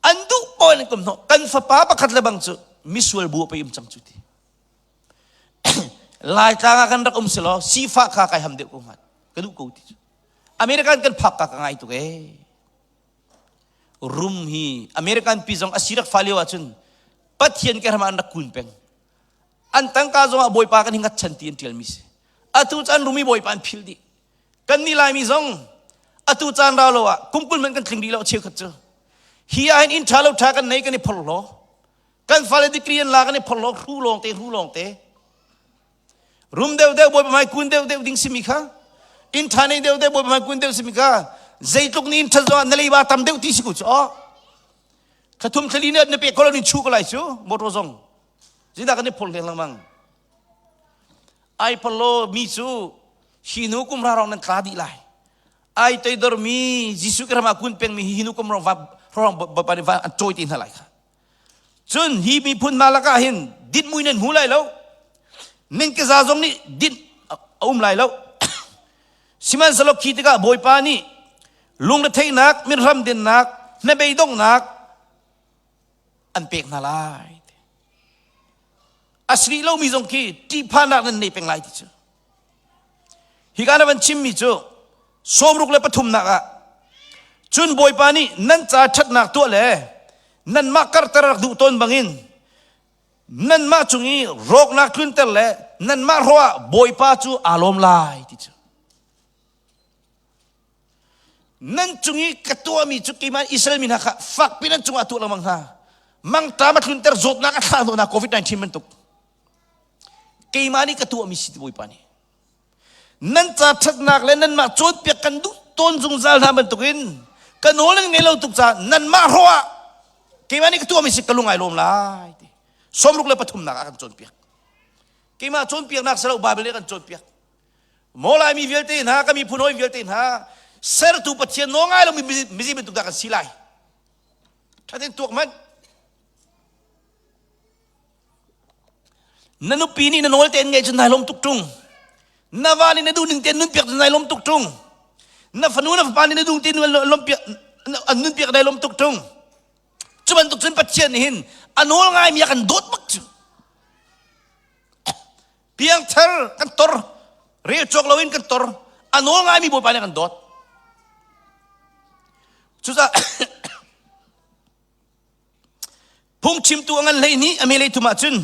an duh pawl in kum hnawh kan fapa pakhat le bang cu misual bu a pei um cang cu ti Laitlang ah kan rak um si law sifah kha kai ham deuh ko hnga ka duh ko ti cu American kan phak ka ka ngai tuk ee rum hi American pi zong a si rak fa lio ahcun Pathian ke ram ah an rak kun peng an tangka zong ah Bawipa kan hi ngatchan ti an tial mi si atu caan rumi Bawipa an phil dih kan ni Laimi zong atu caan rau lo ah kumkul man kan tling rih lo cheukhat cu hi ah hin inn tha lo tha kan nei kan i phorhlaw Kan fale degree an la kan i phorhlaw hru lawng te hru lawng te. Rum deuh deuh bawipa hmai kun deuh deuh ding simi kha inn ṭha nei deuh deuh bawipa hmai kun deuh simi kha zeitluk ni inn ṭhat zongah na leiba tam deuh ti si ku cu aw thlathum thlali ne na pek ko lo nin chu ko lai cu motor zong zeidah kan i phor leng lengmang ai phorlo mi cu hi nu kum ra rong nan tla dih lai ai toidor mi Jesuh Christ ah kun peng mi hi nu kum rong va rong ba va an cawi te hna lai kha Cun hi miphun hna lakah hin dinhmui nan hmu lai lo. Nan keza zong nih dinh a um lai lo. Sihmanhsehlaw khi tikah Bawipa nih lungretheihnak, mirhram dinnak, hnabeidonghnak an pek hna lai. A si rih lomi zong khi ṭihphannak nan nei peng lai ti cu. Hika na van chimmi cu sawmruk le pathumnak ah cun Bawipa nih nan ca ṭhatnak tuah le nanmah karhter rak duh tawn bangin nanmah cung i rawknak tlunter le nanmah hrawh ah Bawipa cu aa lawm lai ti cu. Nan cung i ka tuahmi cu keimah Israel mi hna kha fakpi nan cungah tuah lengmang hna. Mangṭam a tlunter zawtnak a thlah hnawh hna COVID-19 bantuk. Keimah nih ka tuahmi si ti Bawipa nih. Nan ca ṭhatnak le nanmah cawnpiak kan duh tawn zungzal hna bantukin ka nawl nan ngei lo tuk caah nanmah hrawh ah keimah nih ka tuahmi si ka lung ai lawm lai ti. Sawmruk le pathumnak ah kan cawnpiak. Keimah cawnpiaknak si lo Bible nih kan cawnpiak. Maw Laimi vialte hna, ka miphun hawi vialte hna, sertu Pathian nawl ngai lomi mizi bantuk dah kan si lai. Ṭhaten tuak hmanh. Na nupi nih na nawl tein ngaih cun nai lawm tuk ṭung. Na va nih na duh ning tein nunpiak cun nai lawm tuk ṭung. Na fanu na fapa nih na duh tein lawmpiak an nunpiak nai lawm tuk ṭung. Cu bantuk cun Pathian nih hin a nawl ngaimi a kan dawt bak cu. Piangthar kan tor, rel cawk loin kan tor, a nawl ngaimi Bawipa nih a kan dawt. Cucaah phungchimtu a ngan 12 a me 33 ah cun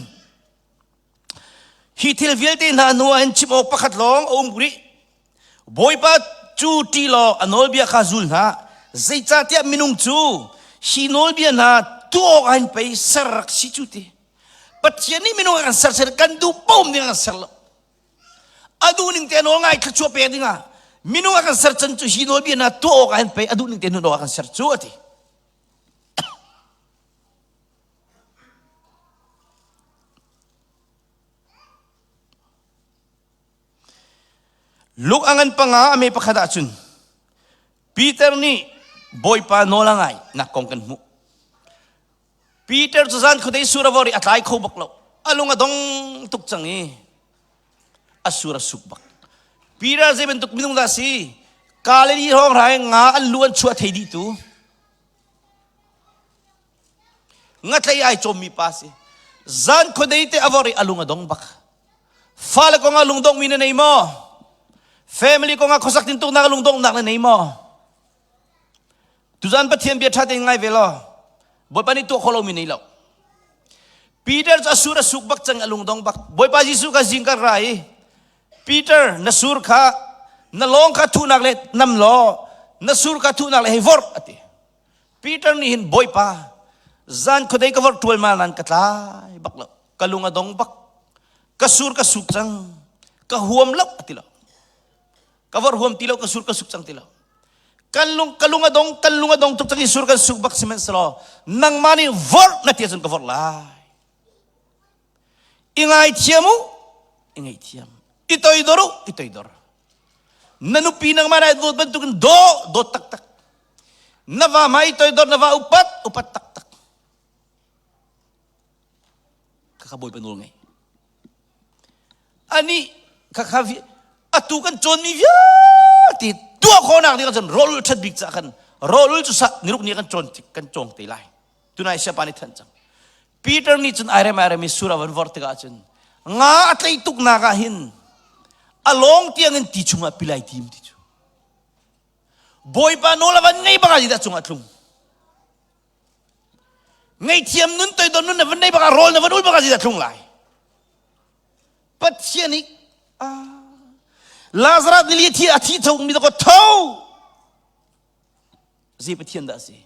hi thil vialte hna hnu ah hin chim awk pakhat lawng a um rih. Bawipa cu ṭih law a nawlbia kha zul hna, zeicahtiah minung cu hi nawlbia hna tuah awk ah hin pei ser rak si cu ti. Pathian nih minung a kan ser ser kan duh paoh ding a kan ser lo. A duh ning te nawl ngai thluachuah pek ding ah minung a kan ser can cu hi nawlbia hna tuah awk ah hin pei a duh ning te nun awk a kan ser cu a ti. Luke a ngan panga a me pakhat ah cun Peter nih Bawipa nawl a ngai nak kong kan hmuh. Peter cu zan khuadei sur a vor i a tlai kho bak lo. A lung a dong tuk cang i a sur a suk bak. Peter zei bantuk minung dah si? Galilee hrawng hrai nga an lu an chuah thei dih tu. Ngatlei ai cawmmi pa si. Zan khuadei te a vor i a lung a dong bak. Fale kong ah lungdongmi na nei maw? Family kong ah khuasak tintuknak lungdonghnak na nei maw? Tuzan Pathian bia ṭha tein ngai ve law Bawipa nih tuah khawh lomi nei lo. Peter cu a sur a suk bak cang a lungdong bak. Bawipa Jesuh kha zing kan ra i Peter na sur kha na lawng kha thuhnak le nam law na sur kha thuhnak le hei vorh a ti. Peter nih hin Bawipa zan khuadei ka vorh ṭualmal nan ka tlai bak lo. Ka lung a dong bak. Ka sur ka suk cang. Ka huam lo a ti lo. Ka vorh huam ti lo ka sur ka suk cang ti lo. Kan lung ka lung a dong kan lung a dong tuk cang i sur kan suk bak sihmanhsehlaw nangmah nih vorh na ti ahcun ka vorh lai. I ngaithiam u, i ngaihthiam. I toidor u, i toidor. Na nupi nangmah nai dawt bantukin daw, dawt taktak. Na va ma i toidor, na va upat, upat taktak. Khakha Bawipa nawl ngei. Anih khakha atu kan cawnmi vialte tuah khawhnak ding ahcun rawlul ṭhat bik caah khan rawlul cu sa niruk ni kan cawn kan cawng te lai. Tunai siapa nih thanh cang. Peter nih cun ai rem ai rem i sur a van vor tikah cun nga a tlei tuknak ah hin a lawng tiang in ti chungah pilai tim ti cu. Bawipa nawl a van ngei bak ah dah cungah tlung. Ngaihthiam nun toidor nun na van nei bak ah rawl na van ul bak ah zeidah thlung lai? Pathian nih ah Lazarus nili thi a thi tho mi ko tho zei Pathian dah si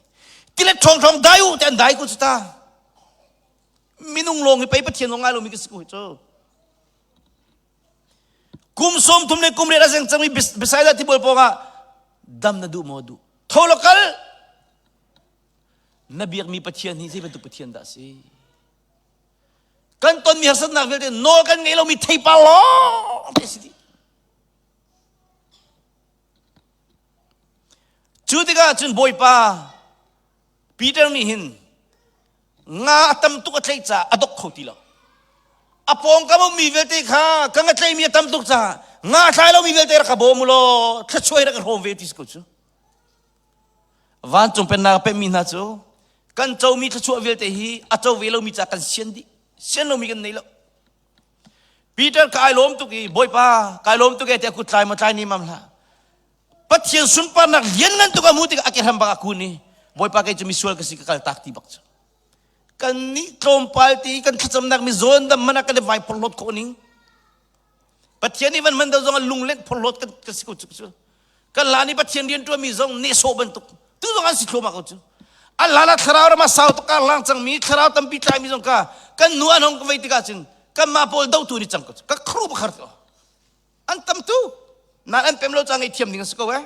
tilet ṭhawng ṭhawng dai u te an dai ko cu ta minung lawng hi pei Pathian lawng ngai lomi ka si ko hi cu kum sawm thum le kum riat a zeng cangmi Bethsaida tibual pawngah dam na duh maw duh tho law kal Na biakmi Pathian hi zei bantuk Pathian dah a si? Kan tonmi harsatnak vialte nawl kan ngei lomi theipar lawng te si dih. Cu tikah cun Bawipa Peter nih hin nga a tam tuk a tlaih caah a dok kho ti lo. A pawngkam ummi vialte kha ka ngatleimi a tam tuk caah nga thlai lomi vialte rak ka bawm u law thluachuah rak ka hrawm ve ti si ko cu. Vancung pennak a pemmi hna cu kan comi thluachuah vialte hi a co ve lomi ca kan sian dih. Sian lomi kan nei lo. Peter ka ai lawm tuk i Bawipa kai lawm tuk e tiah kut tlai maw tlai ni mam hlah. Pathian sunparnak lianngan tuk a hmu tikah a kehram bak a kun i Bawipa kei cu misual ka si ka kal tak ti bak cu. Kan nih tlawmpal ti kan thlacamnak mi zawn dam man ah kan i vai phorhlawt khawh ning. Pathian nih van man do zong ah lunglen phorhlawt kan kan si ko cu cu. Kan la nih Pathian rian ṭuanmi zong nehsawh bantuk tu zong an si thluahmah ko cu. An hlan ah thlarau ram ah sau tuk kar lang cangmi thlarau tampi tlaimi zong ka kan nu an hong ka vei tikah cun kanmah pawl dotu ni cang ko cu. Ka khru bakhar ko. An tam tu. Nan an pem lo ca ngei thiam ding a si ko eh.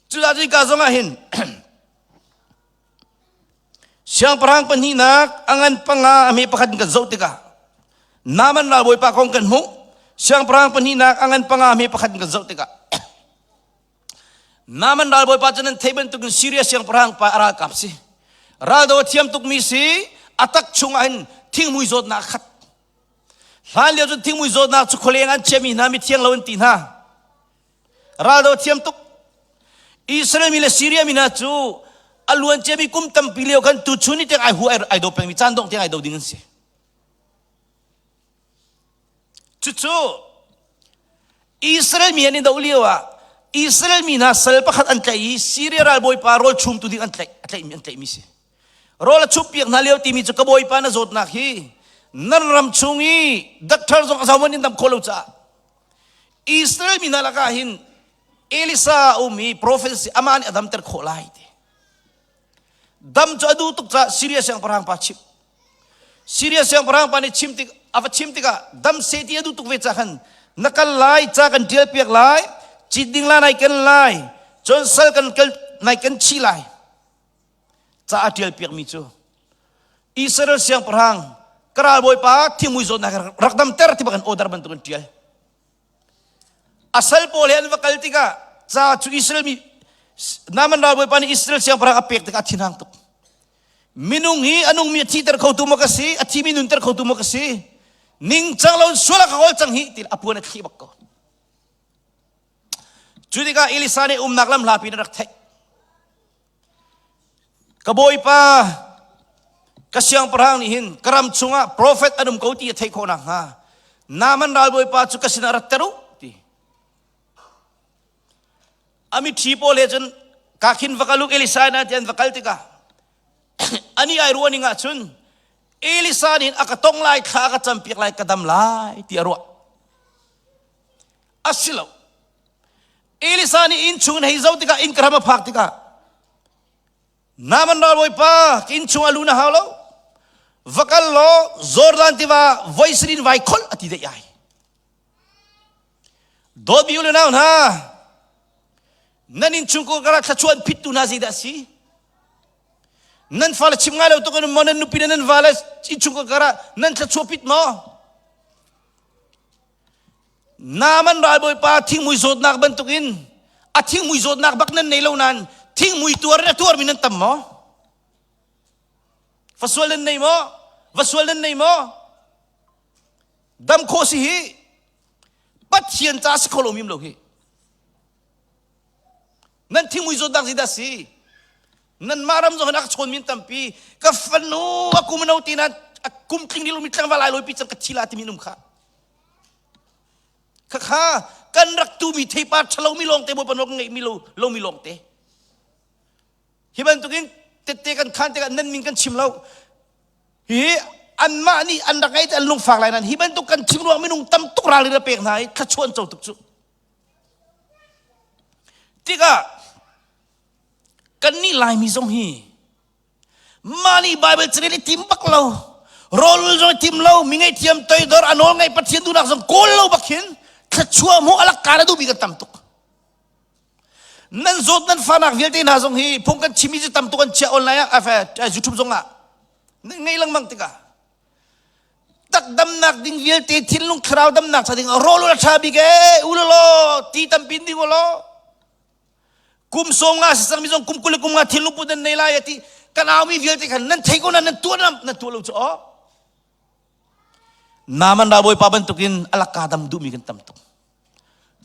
Cudah cun ka zong ah hin Siangpahrang pahnihnak a ngan panga a hme pakhat in kan zoh tikah Naaman ralbawipa kong kan hmuh. Siangpahrang pahnihnak a ngan panga a hme pakhat in kan zoh tikah Naaman ralbawipa cu nan theih bantukin Syria siangpahrang pa a ralkap si. Raldo a thiam tukmi si, a tak chungah hin thingmui zawtnak a khat. Hlan lio cun thingmui zawtnak cu khualeng an chiami hna mithiang lo an ti hna. Raldo thiam tuk. Israel mi le Syria mi hna cu a luan ciami kum tampi lio khan tuchun ni tiang ai hu ai do pengmi caan dongh tiang ai do ding an si. Cucu Israel mi an i doh lio ah Israel mi hna sal pakhat an tlaih i Syria ralbawipa rawl chumtu ding an tlaih a tlaihmi an tlaihmi si. Rawl a chumpiak hna lio timi cu ka bawipa na zawtnak hi nan ram chung i doctor zong a zohman in dam khawh lo caah Israel mi hna lakah hin Elisa a um i prophet si amah nih a damter khawh lai ti. Dam cu a duh tuk caah Syria siangpahrang pa chimh. Syria siangpahrang pa nih chim tik a va chim tikah dam seh ti a duh tuk ve ca khan na kal lai ca kan ṭial piak lai cit ding la nai ken lai cun sal kan kal nai kan chi lai ca a ṭial piakmi cu Israel siangpahrang ka ralbawipa thimui zawtnak rak damter ti bak in order bantuk in ṭial. A sal pawl he an va kal tikah ca cu Israel mi Naaman ralbawipa nih Israel siangpahrang a pek tikah a thinhang tuk. Minung hi a nungmi a thiter khotu maw ka si, a thimi nunter khotu maw ka si? Ningcang lo in sual a ka kawl cang hi ti a puan a thli bak ko. Cu tikah Elisa nih umnak lam hlapi in a rak theih. Ka bawipa, ka siangpahrang nih hin ka ram chungah profet an um ko ti a theih khawh nakhnga Naaman ralbawipa cu ka sinah ratter u ti. A miṭhi pawl he cun ka khin va kal u Elisa nih ti an va kal tikah ani ai ruah ning ah cun Elisa nih a ka tong lai thla a ka campiak lai ka dam lai ti a ruah. A si lo. Elisa nih inn chung in hei zoh tikah inn ka ram a phak tikah Naaman ralbawipa ka inn chung ah lu na hau lo va kal law Jordan tiva voi sarin vai kholh a ti daih ai dawtmi u le nau hna nan inn chung ko kara thlachuan phittu hna zeidah a si nan fale chim ngai lo tuk in maw nan nupi le nan vale inn chung ko kara nan thlachuah pit maw Naaman ralbawipa thingmui zawtnak bantukin a thingmui zawtnak bak nan nei lo nain thingmui tuar in a tuarmi nan tam maw? Va sual nan nei maw? Va sual nan nei maw? Dam khawh si hi Pathian ca si kho lo mim lo hi. Nan thingmui zawtnak zeidah si? Nan mah ram zong in a ka chawn min tampi. Ka fanu a kum no ti na a kum tling dil mi tlangval ai loi pi cang ka thi la timi num kha. Khakha kan rak tu mi theipar ṭhalo mi lawngte Bawipa nawl kan ngeih mi lo lomi lawngte. Hi bantukin tette kan khan tikah nan min kan chim lo. Hi anmah nih an rak ngei te an lungfak lai nan hi bantuk kan chim ruang minung tam tuk ralrin a pek hna i thlachuan co tuk cu. Tikah kannih Laimi zong hi mah nih Bible carel i tim bak lo rawlul zong i tim lo mi ngaihthiam toidor a nawl ngaih Pathian duhnak zong kawl lo bak hin thluachuah hmuh alak kaan a duhmi kan tam tuk nan zawt nan fanak vialte hna zong hi phung kan chimmi cu tam tuk an chiah online ah YouTube zong ah ngei lengmang tikah tak damnak ding vialte thinlung thlarau damnak ca ding rawl a ṭha bik e ulalaw ti tampi ding ulaw kum sawm nga si cangmi zong kum 20 le kum nga thinlung put nan nei lai ati kan aumi vialte khan nan thei ko na nan tuah nan tuah lo cu aw. Naaman ralbawipa bantukin alakka dam duhmi kan tam tuk.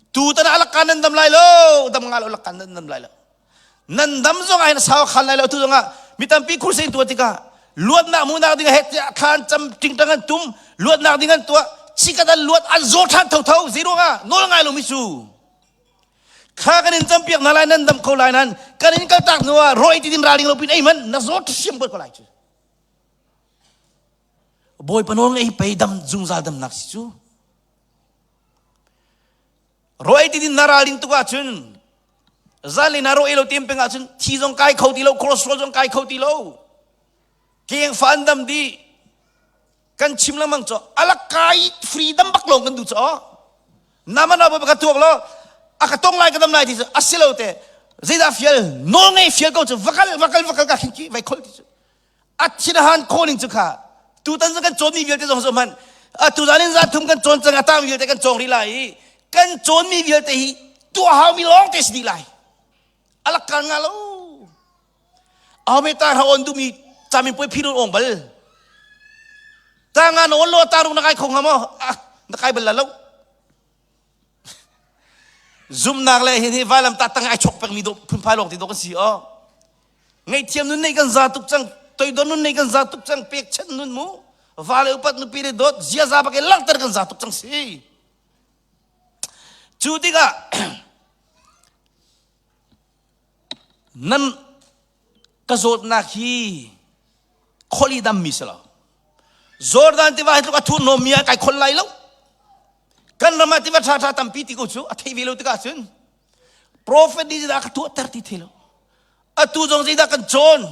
Tutan ah alakka nan dam lai lo, dam nga lo alakka nan dam lai lo. Nan dam zong ah hin sau khan lai lo tu zong ah mi tampi crusade tuah tikah luatnak munak ding het tiah thlan cam tingtang an tum luatnak ding an tuah chikat an luat an zaw ṭhan thotho zei ruangah nawl ngai lomi cu kha kan in campiak hna lai nan dam kho lai nan kan in kaltak hnu ah rawi ti din ralring lo pin ei man na zaw ṭhiam ko lai cu Bawipa nawl ngei pei dam zungzal damnak si cu Rawi ti din na ralring tuk ahcun zan le na rawi lo tem peng ahcun thi zong kai kho ti lo cholesterol zong kai kho ti lo keng fa an dam dih kan chim lengmang cu alak kai freedom bak lawng kan duh cu nama na ka tuak lo a ka tong lai ka dam lai ti cu asilo te zeidah fial nawl ngei fial ko cu vakal vakal vakal ka khin ki vai khol ti cu a thin han khawh ning cu kha tutan zong kan cawnmi vialte zong hmanh atu zan in zan thum kan cawn cang a tang vialte kan cawng rih lai i kan cawnmi vialte hi tuah haumi lawng te si dih lai alak kal nga lo ame ta ra on duhmi camin puai phi ong bal ta nga na on lo ta rung na kai kho nga mo na kai bal la lo Zumhnak le hin hi vailam ta tang ai chok pengmi do phunphai lawng ti do kan si o. Ngaihthiam nun nei kan za tuk cang, toidor nun nei kan za tuk cang, pekchanh nun mu, va le upat nupi le dawt, ziaza bak in langhter kan za tuk cang si. Cu tikah nan ka zawtnak hi kholi dammi si lo. Jordan tiva hi tluk a thurhnawmmi ah kai khol lai lo. Kan ram ah tiva ṭhaṭha tampi ti ko cu a thei ve lo tikah cun prophet nih zeidah a ka tuahter ti thei lo. Atu zong zeidah kan cawn?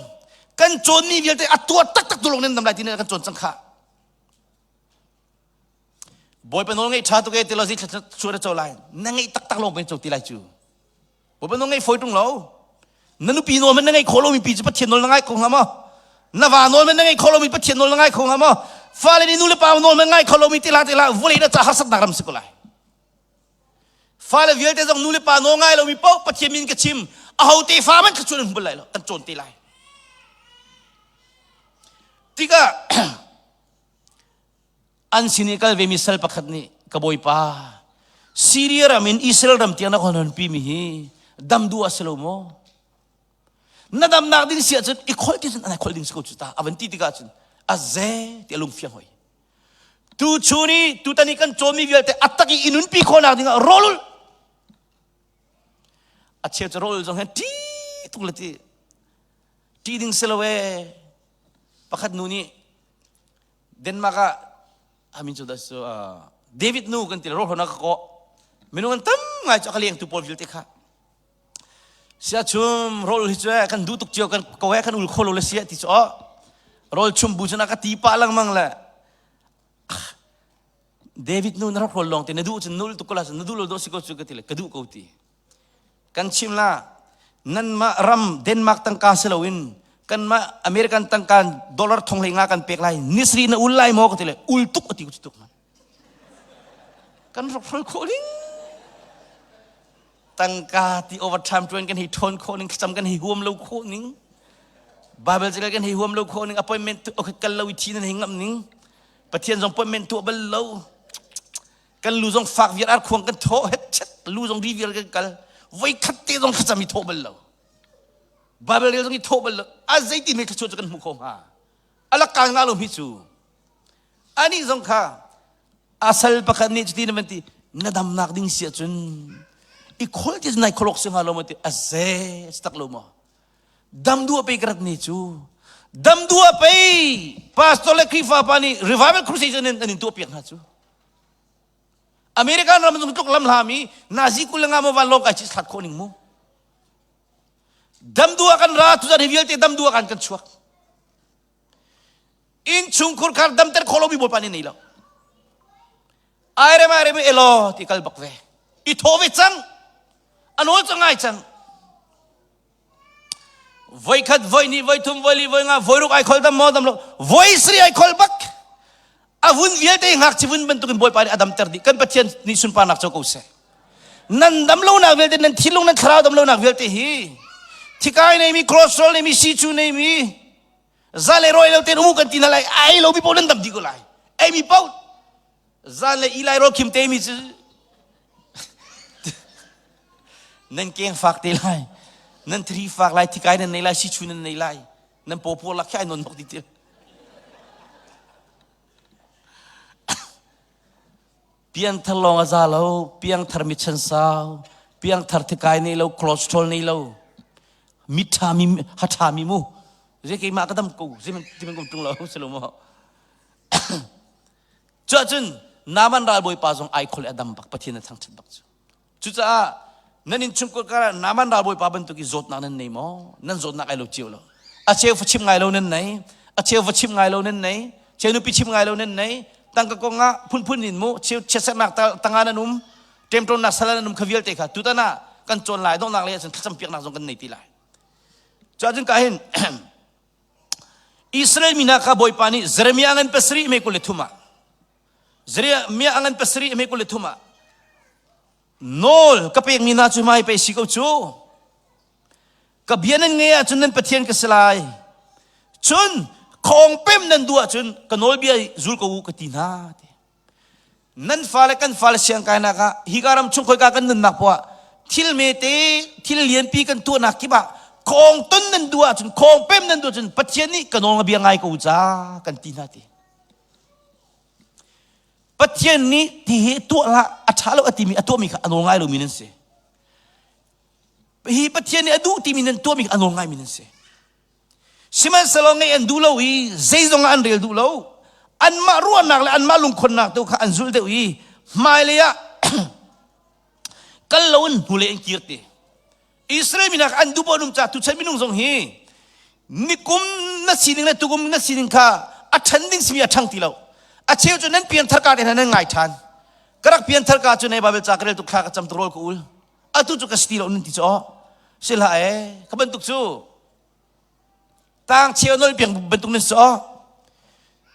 Kan cawnmi vialte a tuah taktak tu lawng nan dam lai ti kan cawn cang khah. Bawipa nawl ngeih ṭha tuk e ti lo zi thla co lai. Na ngeih taktak lawng kan co ti lai cu. Bawipa nawl ngeih fawi ṭung lo. Na nupi nawl man na ngeih khawh lomi pi cu Pathian nawl na ngai kho hnga maw? Na va nawl man na ngeih khawh lomi Pathian nawl na ngai kho hnga maw? Fale nih nu le pa nawl man ngai kho lomi tila tila vawlei na ca harsatnak ram si ko lai. Fale vialte zong nu le pa nawl ngai lomi paoh Pathian min ka chim aho te fa man thluachuah nan hmu bal lai lo kan cawn te lai. Tikah An sin i kal vemi sal pakhat nih, Ka bawipa, Siria ram in Israel ram tiang na ka honpi mi hi dam duh ah si lo maw? Na damnak ding si ahcun i kholh ti cun an kholh ding si ko cu ta a van ti tikah cun a ze ti a lung fiang hoi. Tu chun i tutan i kan cawmi vialte a tak i i nunpi khawhnak dingah rawlul a cheu cu rawl zong he ṭi tuk le ti ṭi ding si lo ee pakhat nu nih Denmark ah amin cu dah cu David nu kan ti ro hona ka ko minung an tam ngai cu ka leng tu pawl vialte kha sia chum rol hi cu kan duh tuk cio kan ko he kan ul kho lo le sia ti cu rol chum bu cun ka ti pa lengmang le David nu na rak rol lawng te na duh cun nul tuk ko la na duh lo do si ko cu ka ti le ka duh ko ti Kan chim la, nanmah ram Denmark tangka si loin kanmah American tangka dollar thong hlei nga kan pek lai nisri na ul lai maw ka ti le ul tuk ati ku tuk man kan rak hrol khawh ning tangka ti overtime tuan kan hei ṭhawn khawh ning thlacam kan hei huam lo khawh ning Bible cakal kan hei huam lo khawh ning appointment kal lo i thi nan hei ngamh ning Pathian zong appointment tuah bal lo Kan lu zong fak viar ar khuang kan thawh het chet lu zong ri viar kan kal voi khat te zong thlacam i thawh bal lo Bible rel zong i thawh bal lo a zeiti me thluachuah cu kan hmu kho hnga alak kal nga lo mi cu ani zong kha asal pakhat nih cuti na van ti na damnak ding si ahcun i khol ti nai kholok si hnga lo ma ti a ze tak lo maw dam duh pe ka rat ni cu dam duh pei pastor le Khrihfa pa nih revival crusade an in tuah piak hna cu American ram zung tluk lam hlami Nazi kul nga mo van lawng kai chi thlat khawh ning mu dam dua kan ra tuzan hi vialte dam dua kan kan chuak in chungkhur khar damter kholo mi bawipa nih nei lo airem airem elo ti kal bak ve i tho ve cang anol cang ngai cang Voikhat, voihnih, voithum, voili, voinga, voiruk ai khol dam maw dam lo. Voi sri ai khol bak. A vun vialte ngakchi vun bantukin Bawipa nih a damter dih. Kan Pathian nih sunparnak co ko seh. Nan dam lonak vialte, nan thinlung, nan thlarau dam lonak vialte hi thikai neimi, cholesterol neimi, sicu neimi, zale roi lo ten umu kan ti hna lai, ai lo mi paoh nan dam dih ko lai. Ei mi paoh. Zan le Eli rawl khim te mi cu nan keng fak te lai. Nan thri fak lai, thikai nan nei lai, sichu nan nei lai. Nan pawpaw lak khi ai non nok ti til. Piangthar lawng a za lo, piangthar mi chan sau, piangthar thikai nei lo, cholesterol nei lo, mi ṭha mi ha ṭha mi mu. Zei keimah ka dam ko, zei man ti man kum ṭung lo, si lo maw? Cuahcun Naaman ralbawipa zong ai khol i a dam bak, Pathian a thangṭhat bak cu. Cucaah nan innchungkhar karah Naaman ralbawipa bantuk i zawtnak nan nei maw? Nan zawtnak ai lo cio lo. A cheu fa chim ngai lo nan nei, a cheu va chim ngai lo nan nei, cheu nupi chim ngai lo nan nei, tangka kong ah phunphun in mu, cheu chiatserhnak tangah nan um, ṭemṭawnnak sal nan um kha vialte kha tutan ah kan cawn lai donghnak lei ahcun thlacam piaknak zong kan nei ti lai. Cuahcun ka hin Israel mi hna kha Bawipa nih Jeremiah ngan pasarih mei 23 ah Jeremiah ngan pasarih mei 23 ah nawl ka pekmi hna cu hmai pei si ko cu ka bia nan ngei ahcun nan Pathian ka si lai cun khawng pem nan duh ahcun ka nawlbia zul ko u ka ti hna ti Nan fale kan fale siangkainak ah hika ram chung khoika kan nunnak poah thil mete thil lianpi kan tuahnak kip ah khawng ton nan duh ahcun khawng pem nan duh ahcun Pathian nih ka nawl bia ngai ko ca kan ti hna ti. Pathian nih ti hi tuah hlah a ṭha lo a timi a tuahmi kha a nawl ngai lomi nan si. Hi Pathian nih a duh timi nan tuahmi kha a nawl ngaimi nan si. Sihmanhsehlaw ngeih an duh lo i zeizong ah an rel duh lo. Anmah ruahnak le anmah lungkhonnak tu kha an zulh deuh i hmailei ah kal loin hnulei an kir ti. Israel mi hna kha an duh an um caah tuchan minung zong hi nikum na sining le tukum na sining kha a ṭhan ding simi a ṭhang ti lo. A cheu cu nan pianthar ka te hna nan ngai ṭhan. Ka rak pianthar ka cu nei Bible ca ka rel tuk thla ka cam tuk rawl ka ul. Atu cu ka si ti lo nan ti cu aw. Si hlah ee, ka bantuk cu Tang cheu nol piang bantuk nan si aw.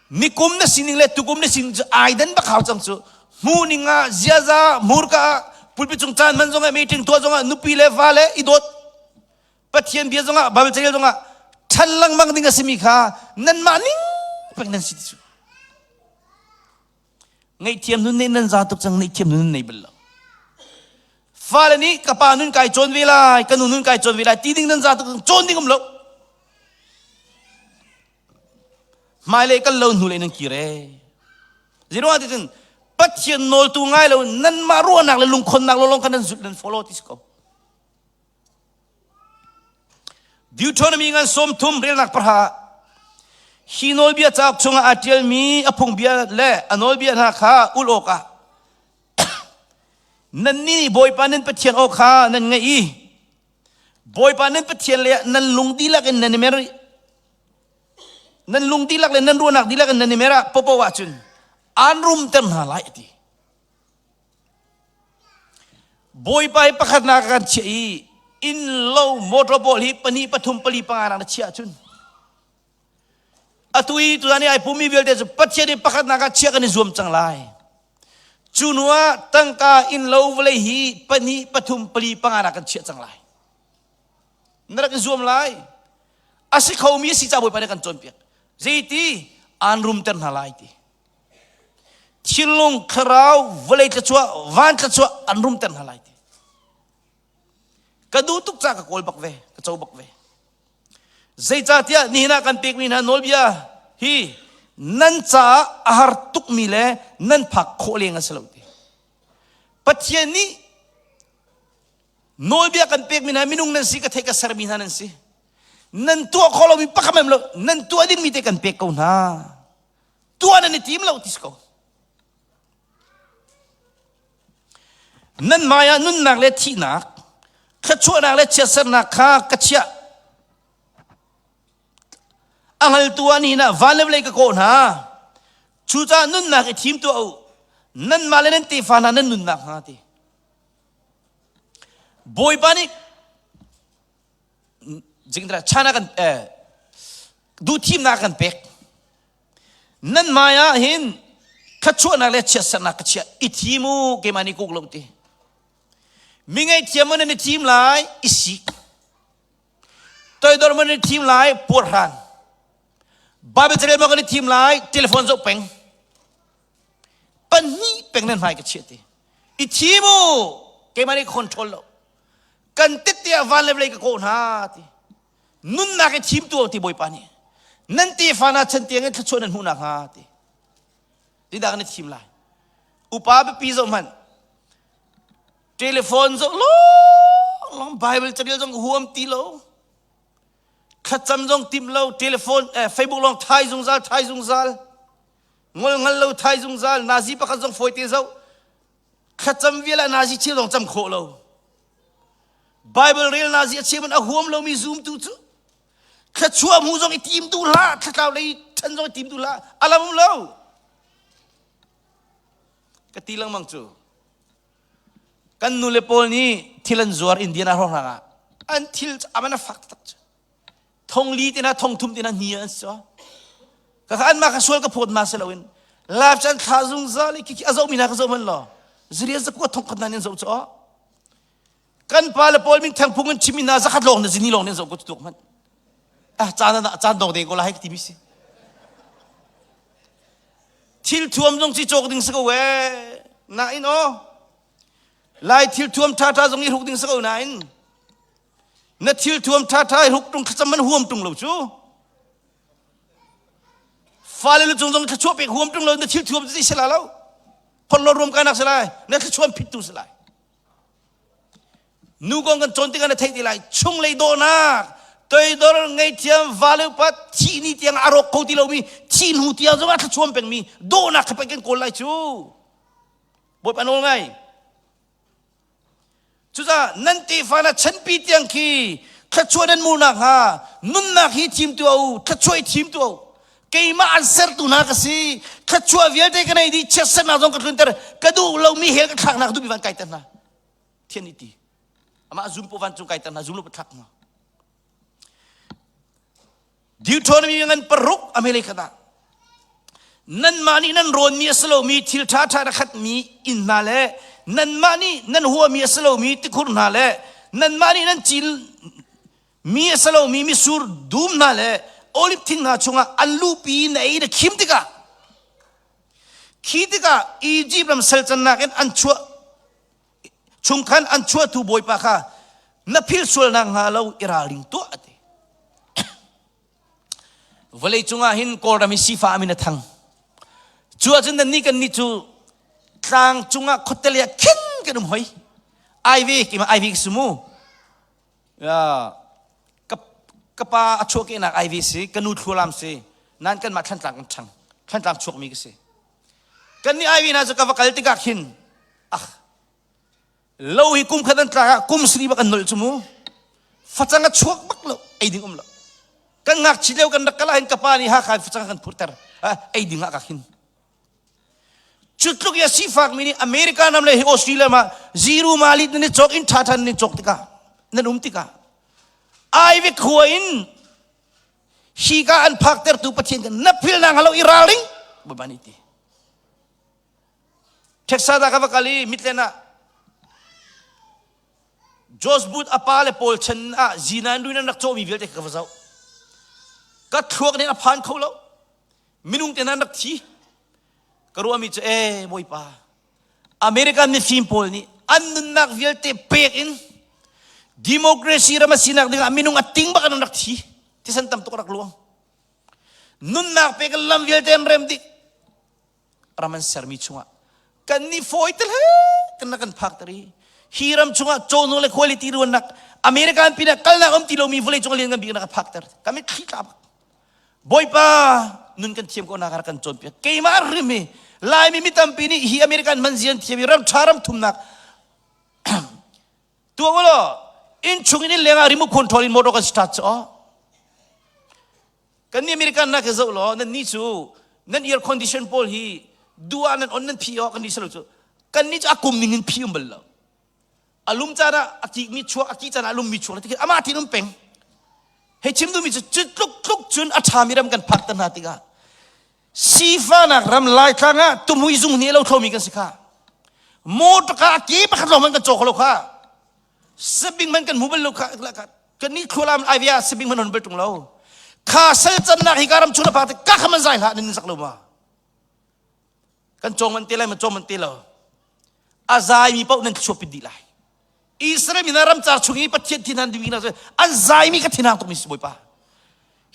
Nikum na sining le tukum na sining cu ai dan bak hau cang cu. Hmu ning ah ziaza murka ah pulpit cung caan man zong ah meeting tuah zong ah nupi le fa le i dawt Pathian bia zong ah Bible carel zong ah ṭhan lengmang ding a simi kha nanmah ning pek nan si ti cu. Ngaihthiam nun nih nan za tuk cang ngaihthiam nun nei bal lo. Fale nih ka pa nun kai cawn ve lai, ka nu nun kai cawn ve lai ti ding nan za tuk cawn ding um lo. Hmailei kal lo hnulei nan kir ee. Zeiruang ti cun Pathian nawltu ngai lo nanmah ruahnak le lungkhonnak lawng kha nan zulh nan follow ti si ko. Deuteronomy ngan 30 relnak pahra hi nawlbia cauk chungah aa ṭialmi a phungbia le a nawlbia hna kha ulh awkah nannih nih Bawipa nan Pathian aw kha nan ngaih i Bawipa nan Pathian le nan lung dihlak in nan i mer nan lung dihlak le nan ruahnak dihlak in nan i mer ah popo ahcun aan rumter hna lai a ti. Bawipa hi pakhatnak kan chiah i inn lo motor pawl hi pahnih pathum pali panga nak na chiah ahcun atu i tuzan i ai pummi vialte cu Pathian hi pakhatnak ah chiah kan i zuam cang lai. Cu hnu ah tangka inn lo vawlei hi pahnih pathum pali panga nak kan chiah cang lai. Na rak i zuam lai. A si khomi a si ca Bawipa nih kan cawnpiak. Zeiti aan rumter hna lai ti. Thinlung, thlarau, vawlei thluachuah, van thluachuah an rumter hna lai ti. Ka duh tuk ca ka kawl bak ve, ka co bak ve. Zeicahtiah nihin ah kan pekmi hna nawlbia hi nan caah a har tukmi le nan phak khawh leng a si lo ti. Pathian nih nawlbia kan pekmi hna minung nan si ka theih ka sermi hna nan si. Nan tuah khawh lomi pakhat mem lo, nan tuah dingmi te kan pek ko hna. Tuah nan i tim lo ti si ko. Nan hmai ah nunnak le thihnak, thluachuahnak le chiatsernak kha ka chiah. A hngaltu ah nihin ah van le vawlei ka kawh hna. Cucaah nunnak i thim tuah u. Nanmah le nan tefa hna nan nunnak hnga ti. Bawipa nih jingdra chana kan eh, duhthimnak kan pek. Nan hmai ah hin thluachuahnak le chiatsernak ka chiah i thim u keimah nih kuk lo ti. Mi ngaihthiam man nan i thim lai i sik. Toidor man nan i thim lai puarhran. Bible carel ma kan i thim lai telephone zoh peng. Pahnih peng nan hmai ka chiah ti. I thim u, keimah nih control lo. Kan tette ah van le vawlei ka kawh hna ti. Nunnak i thim tu ti Bawipa nih. Nan tefa hna chan tiang in thluachuah nan hmuh nakhnga ti. Zeidah kan i thim lai? Upa biapi zoh hmanh. Telephone zoh long long Bible carel zong huam ti lo. Thlacam zong tim lo. Telephone eh, Facebook lawng thai zungzal thai zungzal. Ngol ngal lo thai zungzal. Nazi pakhat zong fawi te zoh. Thlacam vial ah nazi cheu zong cam khawh lo. Bible rel nazi a cheu man a huam lomi zumtu cu thluachuah hmu zong i tim duh hlah thlatlau lei ṭhan zong i tim duh hlah a lam um lo ka ti lengmang cu kan nu le pawl nih thil an zuar Indiana hrawnghrang ah an thil aman a fak tak cu thong li tina thong thum tina ni an so ka kha an ma ka sual ka phawt ma se loin live chan thla zungzal i khi a zoh mi na ka zoh man lo zirian zakua thong khat nan in zoh chu Kan pa le pawl min theng phung in chim ina zakhat lawng na zini lawng nan zoh ko tuk hmanh. Ah caan ah caan dong deng ko lai ti mi si. Thil thuam zong si cawk ding si ko e. Na in o. Lai thil thuam tha tha zong i hruk ding si ko na in. Na thil thuam tha tha i hruk tung thlacam man huam tung lo cu. Fale lu cung zong thluachuah pek huam tung lo na thil thuam si la lo. Phot lo ruam kai nak si lai. Na thluachuah phit tu si lai. Nu kong kan cawn tikah na theih ti lai. Chunglei dawhnak, toidor, ngaihthiam, vale upat, thih ni tiang a rawk kho ti lomi, thih hnu tiang zong ah thluachuam pengmi dawhnak kha pei kan kawl lai cu. Bawipa nawl ngai. Cucaah nan tefa na chanpi tiang khi thluachuah nan hmuh nakhnga nunnak hi thim tuah u, thluachuah i thim tuah u. Keimah an sertu hna ka si. Thluachuah vialte ka nei dih, chiatsernak zong ka tlunter. Ka duh lomi hell ka thlaknak duhmi van kaiter hna. Thian nih ti. Amah zum po van cung kaiter hna, zum lo pa thlak hna. Deuteronomy ngan paruk a hmelei khat ah nanmah nih nan rawnmi a si lomi thil ṭhaṭha na khatmi inn hna le nanmah nih nan huami a si lomi tikhur hna le nanmah nih nan cil mi a si lomi mitsur dum hna le oliv thing hna chungah an lupi na ei na khim tikah khi tikah Egypt ram sal cannak in an chuah chung khan an chuahtu Bawipa kha na phil sual nak hnga lo i ralring tuah a ti vawlei cungah hin Kawlram hi sifa amin a thang cu ahcun nannih kan nih cu tlang cungah khuatele ah khin kan um hoi ai ve keimah ai ve ka si mu ka ka pa a chuahkehnak ai ve si ka nu thlualam si nan kanmah thlantlang kan ṭhang thlantlang chuakmi ka si kan nih ai ve hna cu ka va kal tikah khin ah lo hi kum khat an tlak ah kum sri bak an nolh cu mu facang a chuak bak lo ei ding um lo kan ngakchi lio kan rak kal ah hin ka pa nih Hakha in facang a kan phurter ei ding ah ka khin Cu tluk i a sifakmi nih America ram le hi Australia ah zero malit nan i cawk in ṭha ṭhan nan i cawk tikah nan um tikah Ivy khua in hika an phaktertu Pathian kan na phil na lo i ralring Bawipa nih ti. Texas ah ka va kal i Midland ah Josh Booth a pa le pawl chan ah zina in ruin an rak cawhmi vialte ka va zoh. Ka thluak nih a phan kho lo. Minung te nan rak thi. Ka ruahmi cu ee Bawipa American mifim pawl nih an nunnak vialte pek in democracy ram a sinak dingah minung a ting bak an rak thi. Thisen tam tuk rak luang. Nunnak pek in lam vialte an rem dih. Ram an sermi chungah kan nih fawi te hle kan kan phak tari. Hi ram chungah cawhnu le quality ruannak American pinah kalnak um ti lomi vawlei cung lian ngan bik na ka phak ter. Kami thli tla bak. Bawipa nun kan thiam ko nak rak kan cawnpiak. Keimah rim hi Laimi mi tampi nih hi American manzian thiam i ram ṭha ram thumnak tuah u law inn chung in leng ah remote control in motor kan start cu aw. Kan nih American nak hi zoh law nan ni cu nan air condition pawl hi duh ah nan on nan phi aw kan ni salo cu kan ni cu a kum ning in phi um bal lo. A lum caan ah a kikmi chuak a kih caan ah a lummi chuak ti amah tin um peng hei chim duhmi cu cu tluk tluk cun a ṭhami ram kan phak te hna tikah sifahnak ram laitlang ah tumui zung nih lo thlomi kan si kha motor ka ke pakhat lawng man kan caw kho lo kha sabing man kan hmu bal lo kha kan ni thlualam ai via sabing man hon bal tung lo kha sal cannak hi ka ram chung na phak te ka kha man zai hlah nan sak lo ma. Kan cawng man te lai ma cawng man te lo. A zaimi paoh nan chuahpi dih lai. Israel mi hna ramcar chung i Pathian thinhan ding hna an zaimi ka thinhang tukmi si Bawipa.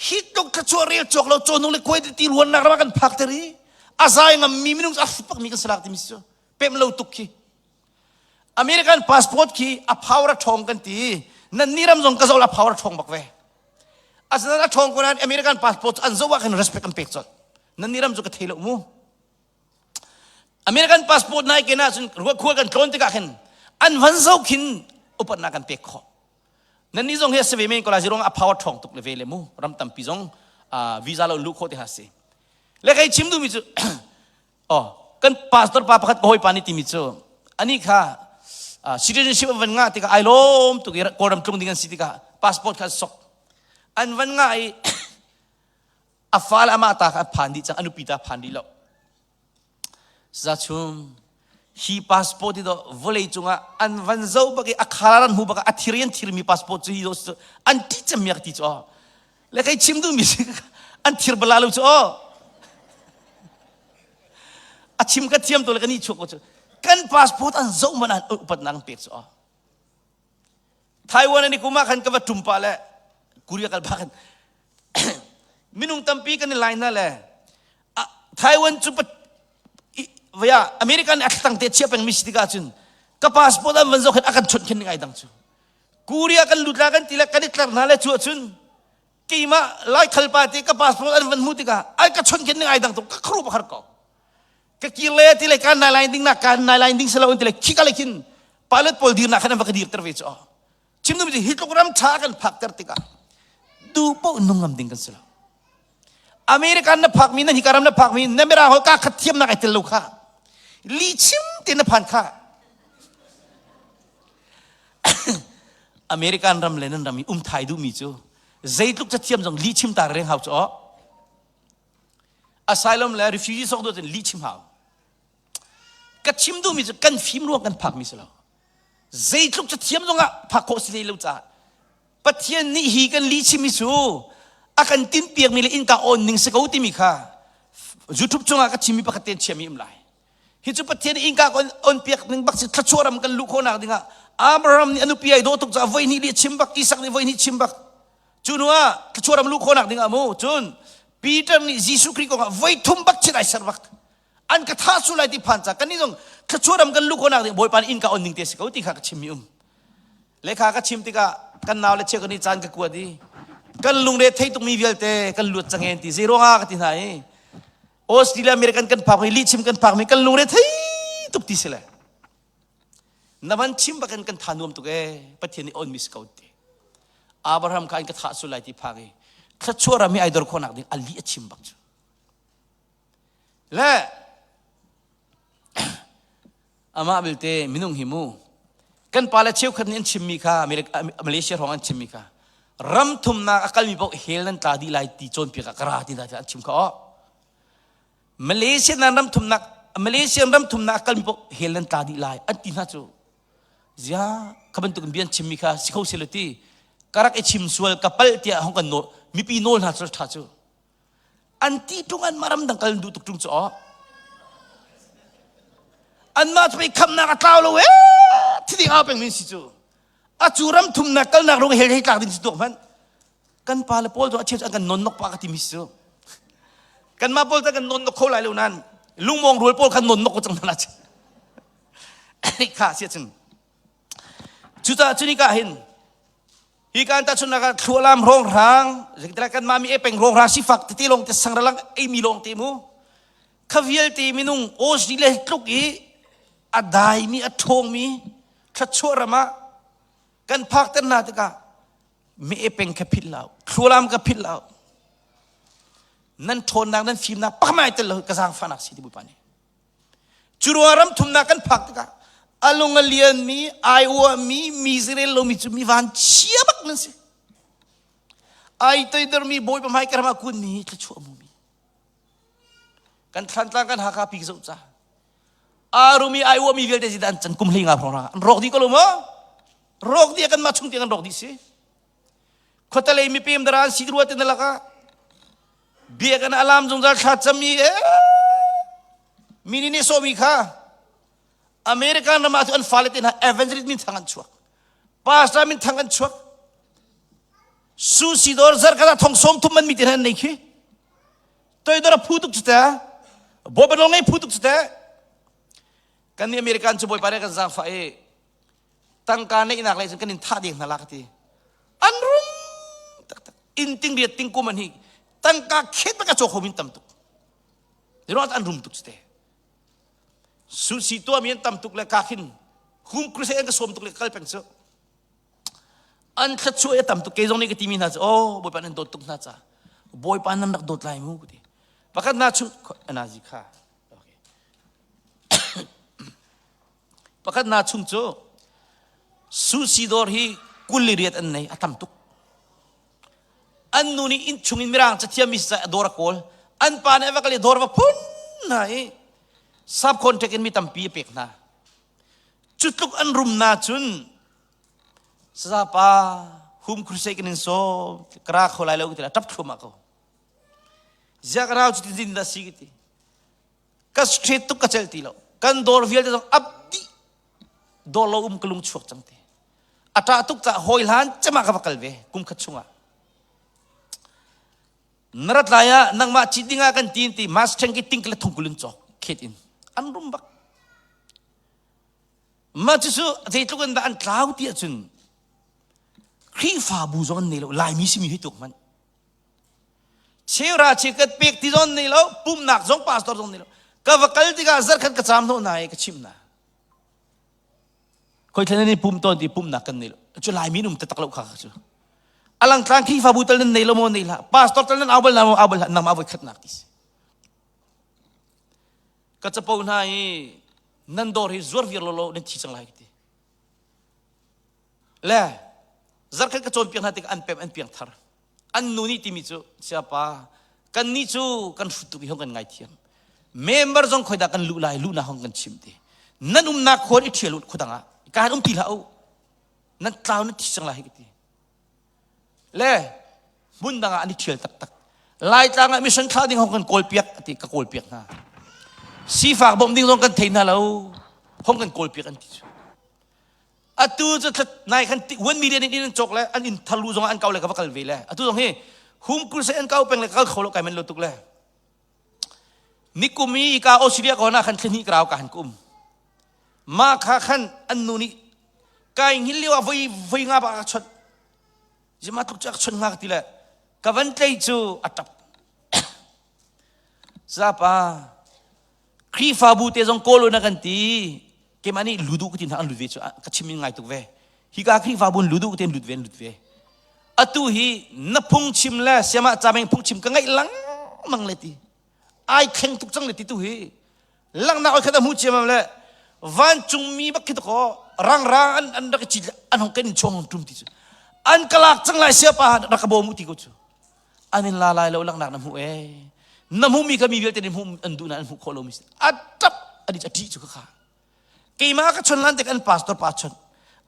Hi tluk thluachuah rel cawk lo cawnung le kuai ti ruannak ram ah kan phak ter i a zai ngammi minung a hrut bakmi kan si lak timi si cu pem lo tuk khi. American passport khi a power a ṭhawng kan ti. Nan ni ram zong ka zoh a power a ṭhawng bak ve. Asinain a ṭhawng ko nain American passport an zoh ah khin respect an pek colh. Nan ni ram cu ka thei lo mu. American passport nai ken ahcun khua kan tlawn tikah khin an van zoh khin upatnak kan pek khawh. Nan ni zong hi a si ve men ko lai ruang a power ṭhawng tuk le ve le mu ram tampi zong visa lo luh khawh te ha si. Le kai chim duhmi cu oh kan pastor pa pakhat ka hawipa nih timi cu ani kha citizenship an van ngah tikah ai lawm tuk i Kawlram tlung ding an si tikah passport kha an sok an van ngah i a fa le amah ta kha a phan dih cang a nupi ta phan dih lo za chum hi passport hi do vawlei cungah an van zo bak i a khar an hmu bak a thir an thirmi passport cu hi do an ti cem miak ti cu le kai chim duhmi si an thir bala lo cu aw a chim ka thiam to le kan i chuak ko cu kan passport an zoh man an upatnak an pek cu aw Taiwan an i kum ah khan ka va tum pa le Korea kal pa khan minung tampi kan i lai na le Taiwan cu vaya American a tlang te chia peng mi si tikah cun ka passport an van zoh khan a kan chawnh khin ning ai dang cu Korea kan lut la kan ti le kan i tlar hna le cu ahcun keimah laikhal pa te ka passport an van hmuh tikah ai ka chawnh khin ning ai dang tuk ka khru pakhat ko ka kir le ti le kan nai lai ding na kan nai lai ding selo ti le khika le khin pilot pawl dir na khan an va ka dir ter ve chu chim dum hi tluk ram tha kan phak ter tikah du po nung ngam ding kan si lo American na phak mi na hika ram na phak mi na mirang hol ka khat thiam nak ai tel lo kha li chim te na phan kha American ram le nan ram i um thai duh mi cu zeitluk ca thiam zong li chim ta reng hau chu asylum le refugee sok do cun li chim hau ka chim duh mi cu kan fim ruang kan phak mi si lo zeitluk ca thiam zong ah phak khawh si lo caah Pathian nih hi kan li chim mi cu a kan tinpiak mi le innka on ning si ko timi kha YouTube cungah ka chimmi pakhat ten chiami um lai hi cu Pathian nih innka on piak ning bak si thluachuah ram kan luh khawhnak dingah Abraham nih a nupi ai dawh tuk caah voi hnih li chim bak Isak nih voi hnih chim bak cu hnu ah thluachuah ram luh khawhnak dingah mu cun Peter nih Jesuh Khrih kongah voi thum bak chin ai ser bak an ka thah su lai ti phan ca kan nih zong thluachuah ram kan luh khawhnak ding Bawipa nih innka on ning te si ko ti kha ka chimmi um lekha ka chim tikah kan nau le chia kan i caan ka kuat i kan lungre thei tukmi vialte kan luat cang en ti zei ruangah ka ti hna i Australia American kan phak mi lihchim kan phak mi kan lungre thei tuk ti si le na van chim bakin kan tha nuam tuk e Pathian nih on mi si ko ti Abraham kha in ka thah sul lai ti phak i thluachuah ram hi ai dor khawhnak ding ali a chim bak cu le amah belte minung hi mu kan pa le cheukhat nih an chimmi kha Malaysia hrawng an chimmi kha ram thumnak a kalmi paoh hell nan tla dih lai ti cawnpiak ah ka ra ti hna an chim kha aw Malaysia nan ram thumnak Malaysia ram thumnak a kalmi paoh hell nan tla dih lai an ti hna cu zia kha bantuk in bia an chimmi kha si kho silo ti ka rak i chim sual ka palh tiah hong kan nawl mipi nawl hna cu tha cu an ti ṭung an mah ramdang kal duh tuk ṭung cu aw anmah cu pei khamnak a tlau lo ee thiding au peng min si cu a cu ram thumnak kalnak rung hel hei tlak ding si tuak hmanh kan pa le pawl cu a cheu cu an kan non nok pa ka ti mi si cu kanmah pawl cu kan non nok kho lai lo nan lungmawng rual pawl khan non nok ko cang hna la kha sia cun cucaah cunika hin Hi kan tahchunhnak ah thlualam hrawnghrang, zeitilah kan mah mi e peng hrawnghrang sifak tete lawng te sangralang ei mi lawng te mu. Kha vialte minung Australia tluk i a dai mi a ṭhawng mi thluachuah ram ah kan phak ter hna tikah mi e peng kha philh lo, thlualam ka philh lo. Nan ṭhawnnak nan fimnak pakmai tel lo ka zaangfahnak si ti Bawipa nih. Cu ruangah ram thumnak kan phak tikah a lung a lianmi, ai uahmi, mi zirel lomi cu mi van chia bak nan si. Ai toidormi Bawipa hmai ka ram ah kunmi hi thluachuah mumi. Kan thlantlang kan Hakha pi zoh ca. Arumi ai uahmi vialte si an can kum hlei nga hrawng an rawk dih ko lo maw? Rawk dih kan mah chung tiang an rawk dih si. Khuatalei mipem dara an si rua te na lakah biakinn alam zungzal thla cam i eh. Mi nih nih sawmi kha American ram ah an fale te hna evangelist min thang an chuak. Pastor min thang an chuak. Sushi dawr zar kata thong som thum man mi te hna an nei khi. Toidor a phu tuk cu ta. Bawipa nawl ngei phu tuk cu ta. Kan nih American cu Bawipa nih kan zaangfah i tangka neihnak lei cun kan in thah deng hna la ka ti. An rum taktak. Inn ting riat ting kum an hi tangka khet bak a caw kho min tam tuk. Ni an rum tuk cu te. Sushi tuahmi an tam tuk le ka khin hum crusade an ka sawm tuk le ka kal peng cu. An thluachuah a tam tuk kei zong nih ka timi hna cu oh Bawipa nan dawt tuk hna ca. Bawipa nan rak dawt lai mu ka ti. Pakhat hna chu anazi kha. Okay. Pakhat hna chung cu sushi dawr hi 20 le riat an nei a tam tuk. An nu nih inn chung in mirang cathiam mi a dawr a kawl. An pa nih a va kal i dawr va phun hna i subcontract in mi tampi a pek hna. Cu tluk an rum na cun sazapa hum crusade kan in sawm ka ra kho lai lo ka ti la ṭap thluahmah ko. Ziah ka rau cu tin zin dah si ka ti. Ka straight tuk ka celh ti lo. Kan dawr vialte zong ap dih. Dawr lo um ka lung chuak cang ti. A ṭah tuk caah hawi hlan cem ah ka va kal ve kum khat chungah. Na rat lai ah nangmah cit ding ah kan ti ti mas ṭheng ki ting le thung kulin cawk khet in an rum bak. Mah cu cu zeitluk in dah an tlau ti ahcun Khrihfabu zong an nei lo Laimi simi hi tuk hmanh. Cheura chikat pek ti zong nei lo pumnak zong pastor zong nei lo ka va kal tikah zarkhat ka caam hnawh hna i ka chimh hna. Khoi thlen ni pum tawn ti pumnak kan nei lo. Cu Laimi um taktak lo kha kha cu. Alang tlang Khrihfabu tal nan nei lo maw nei hlah. Pastor tal nan au bal na maw au bal hlah nangmah voi khatnak ti si. Ka capo hna i nan dawr hi zuar viar lo lo nan thi cang lai ka ti. Le zarkhat ka cawnpiak hna tikah an pem an piang thar. An nu nih timi cu siapa kan nih cu kan hrut tuk i hong kan ngaithiam. Member zong khoi dah kan luh lai luhnak hong kan chim ti. Nan umnak khuan i ṭhial u khuadang ah ka han um ti hlah u. Nan tlau nan thi cang lai hi ka ti. Le hmun dang ah an i ṭhial taktak. Laitlang ah mission thlah ding hong kan kawl piak ati ka kawl piak hna. Sifak bawmh ding zong kan thei hna lo. Hong kan kawl piak an ti cu. Atu cu nai khan 1 million in an cawk le an in thalu zong an kau le ka va kal ve le. Atu zong hi hum kul se an kau peng le kal kho lo kai men lo tuk le. Nikum i ka Australia ko na khan thlini krau ka han kum. Ma kha khan an nu nih kai ngil lio ah voi voi nga ba ka chon zima tluk cu a chon nga ka ti le ka van tlei cu a tap zapa Khrihfabu te zong kawl na kan ti keimah nih ludu ka ti hna an lut ve cu ka chim in ngai tuk ve hika Khrihfabu in ludu te lut ve an lut ve atu hi na phungchim le siamah cameng phungchim ka ngaih lengmang le ti ai thleng tuk cang le ti tu hi langhnak oi khat a hmu ciamam le vancungmi bak khi to rang rang an an rak ci an hong kan in chuang hong tum ti cu an kalak cang lai sia pa rak ka bawm u ti ko cu an in la lai lo langhnak na hmu e na hmu mi kha mi vialte nih hmu an duh na an hmuh khawh lo mi a tap ani a ṭih cu kha keimah ka chon lan tik an pastor pa chon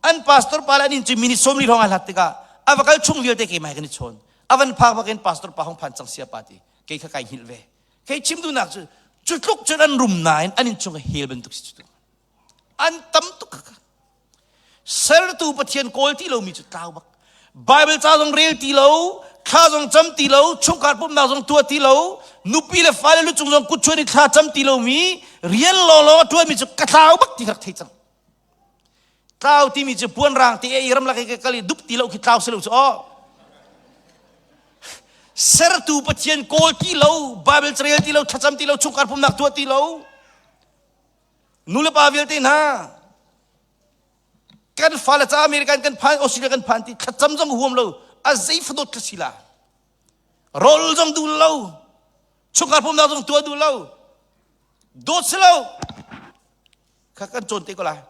an pastor pa le an in cu minute 40 hrawng ai hlat tikah a va kal chung vialte keimah he kan i chawn a van phak bakin pastor pa hong phan cang sia pa ti kei kha kai hngilh ve kei chim duhnak cu cu tluk cun an rum nain an in chung hel bantuk si cu an tam tuk kha sertu pathian kawl ti lomi cu tlau bak Bible ca zong rel ti lo thla zong cam ti lo chungkhar pumhnak zong tuah ti lo nupi le fale lu cung zong kut chuan i thla cam ti lomi rian lawnglawng a tuanmi cu ka tlau bak ti ka rak thei cang Tlau timi cu puan rang te i ramlak i ka kal i dup ti lo khi tlau si lo cu aw. Sertu Pathian kawl ti lo, Bible carel ti lo, thlacam ti lo, chungkhar pumnak tuah ti lo. Nu le pa vialte hna, kan fale ca American kan phan, Australia kan phan ti thlacam zong huam lo, a zei fadawt ka si la. Rawl zong duh lo, chungkhar pumnak zong tuah duh lo, dawt si lo. Kha kan cawn te ko lai.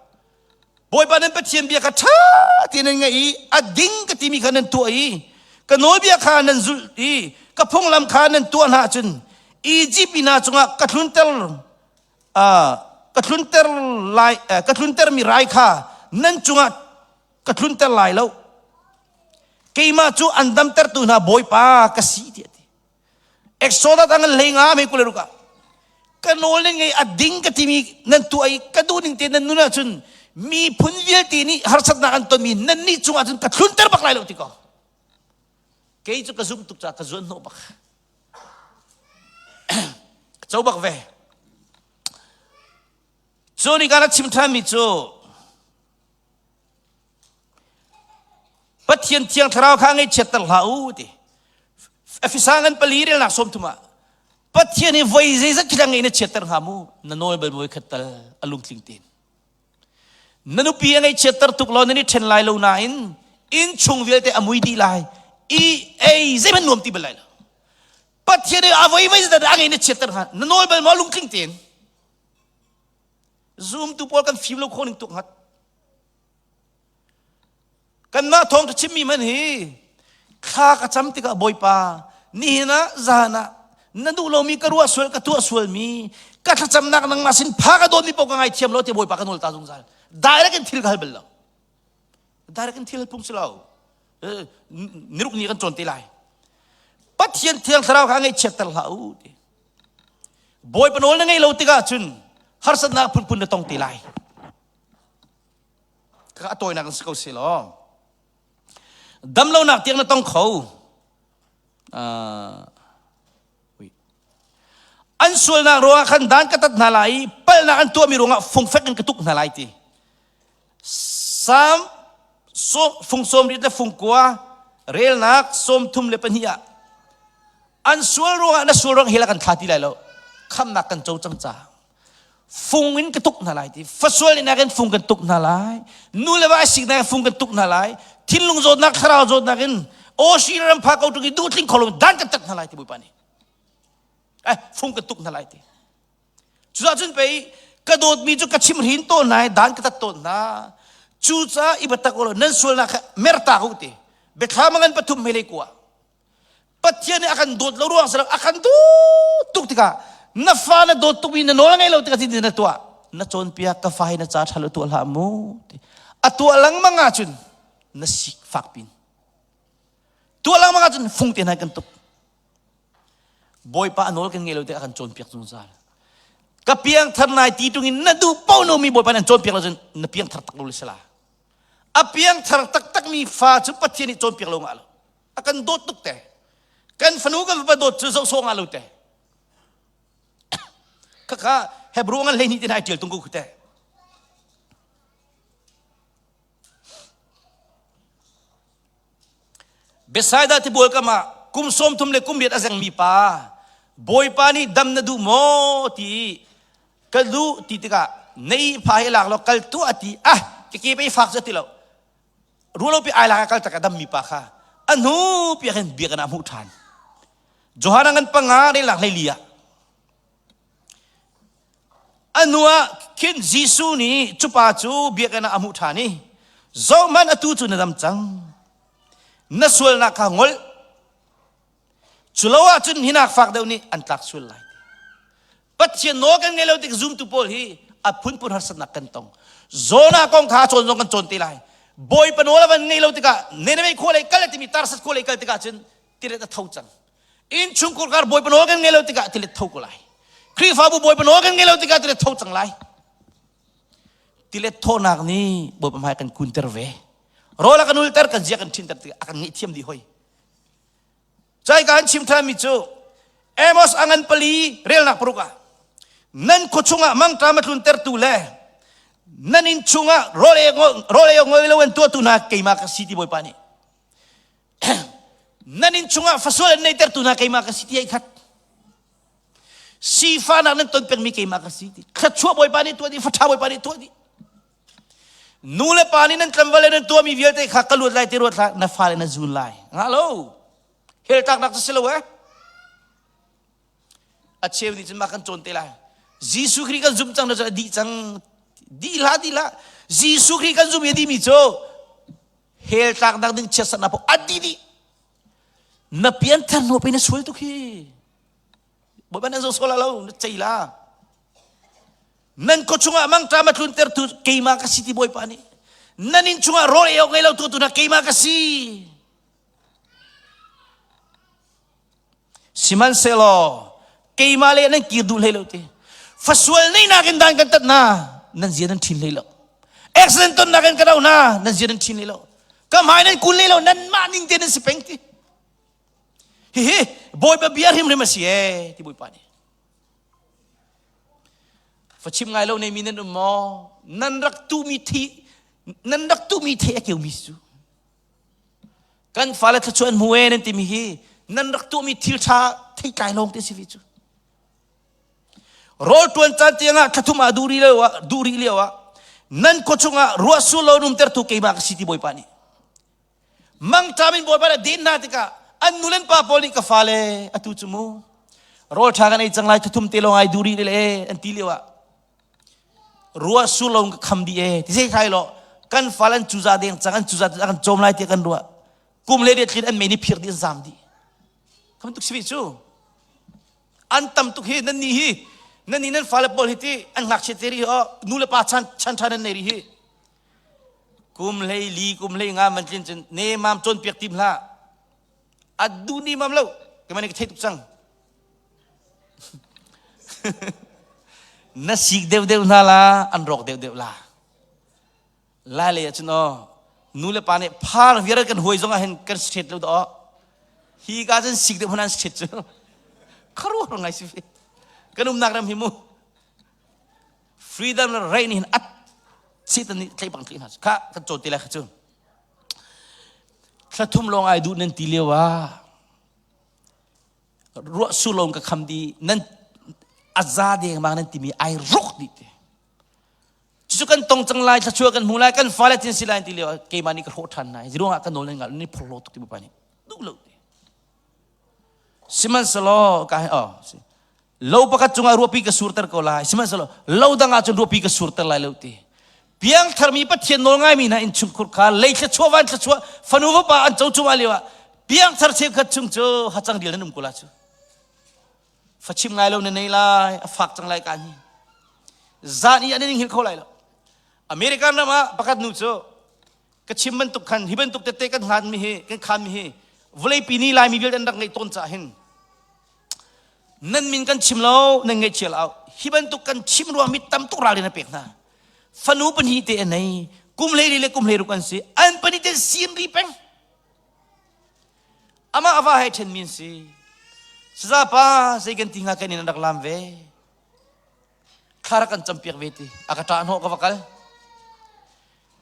Bawipa nan Pathian bia kha ṭha tein nan ngaih i a ding ka timi kha nan tuah i ka nawlbia kha nan zulh i ka phunglam kha nan tuah hna ahcun Egypt mi hna cungah ka tlunter ka tlunter lai ka tluntermi rai kha nan cungah ka tlunter lai lo. Keimah cu an damtertu hna Bawipa ka si tiah a ti. Exodus ang hlei nga me kule ruka. Ka nawl nan ngei a ding ka timi nan tuah i ka duh ning te nan nun ahcun miphun vialte nih harsatnak an tonmi nan nih cungah cun ka thlunter bak lai lo ti ko. Kei cu ka zum tuk caah ka zuan hnawh bak. Ka co bak ve. Cu nih ka rak chim ṭhanmi cu Pathian thiang thlarau kha ngaihchiatter hlah u ti. Efesa ngan pali relnak 30 ah Pathian hi voi zeizat khi ngei na chiatter hnga mu na nawl bal voi khat tal a lungtling tin. Na nupi a ngaihchiatter tuk law nan i ṭhen lai lo nain inn chung vialte a mui dih lai i ei zeihmanh nuam ti bal lai lo. Pathian hi a voi voi zeizat a ngei na chiatter hnga na nawl bal maw lungtling tin. Zumtu pawl kan fim lo khawh ning tuk ngat. Kanmah thawng ka chimmi man hi thla ka cam tikah Bawipa nihin ah zan ah na duh lomi ka ruah sual ka tuah sualmi ka thlacamnak nangmah sin pha ka dawtmi paoh ka ngaithiam lo ti Bawipa ka nawl ta zungzal. Direct in thil ka hal bal lo. Direct in thil hal phung si lo. Niruk ni kan cawn te lai. Pathian thiang thlarau kha ngaihchiatter hlah u ti. Bawipa nawl na ngei lo tikah cun harsatnak phunphun na tong te lai. Ka a tawinak in si ko si law. Damlonak tiang na tong kho. Uh, an sualnak ruangah khan dan ka tat hna lai i palhnak an tuahmi ruangah fungfek in ka tuk hna lai ti. Salm fung sawm riat le fung kua relnak 32 ah an sual ruangah na sual ruang hela kan thla ti lai lo khamnak kan co cang ca fung in ka tuk hna lai ti fasual in in fung kan tuk hna lai nu le va siknak in fung kan tuk hna lai thinlung zawtnak thlarau zawtnak in Australia ram pha ko tuk i duhtling kho lo dan kan tat hna lai ti bawipa nih eh fung kan tuk hna lai ti cucah cun pei ka dawtmi cu ka chim hrin tawn hna i dan ka tat tawn hna cucaah i batak ulaw nan sualnak kha mertak u ti biathlam ngan pathum hmei lei kua Pathian nih a kan dawt lo ruang si lo a kan dawt tuk tikah na fa na dawt tukmi na nawl ngei lo tikah tin na tuah na cawnpiak ka fa hi na ca ṭha lo tuah hlah mu a tuah lengmang ahcun na sik fak pin tuah lengmang ahcun fung te hna kan tuk Bawipa a nawl kan ngei lo tikah a kan cawnpiak zungzal ka piangthar nai ti tung in na duh paoh no mi Bawipa nih an cawnpiak lo cun na piangthar tak lo le sala a piangthar taktak mi fa cu Pathian nih cawnpiak lo ngah lo a kan dawt tuk te kan fanu kan fapa dawt cu zoh sawh nga lo te khakha Hebrew ngan 12 te na ai tial tung ko khu te Bethsaida tibual kam ah kum 30 le kum riat a zengmi pa Bawipa nih dam na duh maw ti ka duh ti tikah nei pha hi lak law kal tuah ti ah ke ke pei fak cu ti lo Rualopi ai lak ah kal tak a dammi pa kha a hnu pi ah khin biakinn ah a hmuh ṭhan. Johan ngan panga relak 14 ah a hnu ah khin Jesuh nih cu pa cu biakinn ah a hmuh ṭhan i zohhmanh atu cu na dam cang na sualnak kha ngol Culo ahcun hinak fak deuh nih an tlak sual lai. Pathian nawl kan ngei lo tik zumtu pawl hi a phunphun harsatnak kan tong. Zona kong kha cawn zong kan cawn te lai. Bawipa nawl a van ngei lo tikah Nineveh khua lei kal timi Tarsas khua lei kal tikah cun tilet a tho cang. Innchungkhar kar Bawipa nawl kan ngei lo tikah tilet tho ko lai. Khrihfabu Bawipa nawl kan ngei lo tikah tilet tho cang lai. Tilet thawhnak nih Bawipa hmai kan kunter ve. Rawl a kan ulter kan zia kan ṭhinter tikah a kan ngaihthiam dih hoi. Cai ka an chim ṭhanmi cu Amos a ngan pali relnak paruk ah nan khua chungah mangṭam a tluntertu le nan inn chungah rawl ei ngoi lo an tuahtu hna keimah ka si ti Bawipa nih nan inn chungah fasual an neitertu hna keimah ka si ti ai khat sifahnak nan ton pengmi keimah ka si ti thluachuah Bawipa nih tuah dih faṭha Bawipa nih tuah dih Nu le pa nih nan tlangval le nan tuahmi vialte kha ka luat lai ti ruat hlah na fale na zun lai nga lo hell tlaknak cu si lo eh a cheu nih cun mah kan cawn te lai Jesuh Khrih kan zum cang na cu a dih cang dih hlah dih hlah Jesuh Khrih kan zum i a dihmi cu hell tlaknak ding chiatsernak paoh a dih dih na pianthar hnu pe na sual tuk hi Bawipa nan zo sual lo na cei la Nan khua chungah mangṭam a tluntertu keimah ka si ti Bawipa nih. Nan inn chungah rawl ei awk ngei lo tu tu na keimah ka si. Sihmanhsehlaw keimah le nan kir duh hlei lo ti. Fasual neihnak in dan kan tat hna, nan zia nan ṭhin hlei lo. Accident tonnak in kan auh hna, nan zia nan ṭhin hlei lo. Ka hmai nan kun hlei lo, nanmah ning te nan si peng ti. Hihi Bawipa bia hrimhrim a si ee ti Bawipa nih. Fachim ngai lo neimi nan um maw? Nan rak tuhmi thi nan rak tuhmi thei a keumi cu. Kan fale thluachuah an hmu ee nan timi hi nan rak tuahmi thil ṭha theitlai lawng te si ve cu. Rawl ṭuan caan tiangah thlathum ah duh rih lio ah duh rih lio ah nan khua chungah ruah sur lo numtertu keimah ka si ti Bawipa nih. Mangṭam in Bawipa nih a den hna tikah an nu le an pa pawl nih ka fale atu cu mu rawl ṭha kan ei cang lai thlathum te lawng ai duh rih le an ti lio ah ruah sur lo ka kham dih e ti zei thlai lo kan fal an cuza deng cang an cuza a kan cawm lai tiah kan ruah kum le riat tlin an mei ni phir dih an zam dih kham tuk si cu an tam tuk hi nan ni hi nan ni nan fale pawl hi ti an ngakchia te ri o nu le pa chan chan tha nan nei ri hi kum hlei li kum hlei nga man tlin cun ne mam cawn piak tim hlah adu ni mam lo ke ka thei tuk cang Na sik deuhdeuh hna la, an rawk deuhdeuh la. Lai lei ah cun aw, nu le pa nih phar viar kan huai zong ah hin kan straight lo dah. Hi ka cun sik deuh hmanh an straight cu. Kharuah ngai si fe. Kan umnak ram hi mu. Freedom le right nih hin at Satan nih tlei bang tlei hna kha kan cawn te lai kha cu. Thla thum lawng ai duh nan ti lio ah ruah sulawng ka kham di nan aza dengmang nan timi ai ruk dih te cucu kan tong cang lai thluachuah kan hmu lai kan fale tin si lai ti lio keimah nih ka hrawh ṭhan nai ziruangah ka nawl nan ngal ni phorlo tuk ti pa nih duh lo ti sihmanhsehlaw ka oh lo pakhat cungah ruahpi ka surter ko lai sihmanhsehlaw lo dang ah cun ruahpi ka surter lai lo ti piangtharmi Pathian nawl ngaimi hna innchungkhur kha lei thluachuah van thluachuah fanu fapa an co cungah lio ah piangthar cheukhat chung cu hacang dil nan um ko la cu fachim ngai lo na nei lai a fak cang lai ka ni zan i an ning hil kho lai lo American ram ah pakhat nu cu ka chim bantuk khan hi bantuk tete kan hlan mi hi kan khan mi hi vawleipi ni laimi vialte an rak ngeih tawn ca hin Nan min kan chim lo, nan ngaihchia lo. Hi bantuk kan chim ruang mi tam tuk ralrin a pek hna. Fanu pahnih te a nei, kum hleili le kum hleiruk an si. An pahnih te sin ri peng. Amah a va he ṭhen mi an si. Saza pa zei kan ti hnga kan in an rak lam ve. Thla rak kan campiak ve ti. A ka ṭah hnawh ka va kal.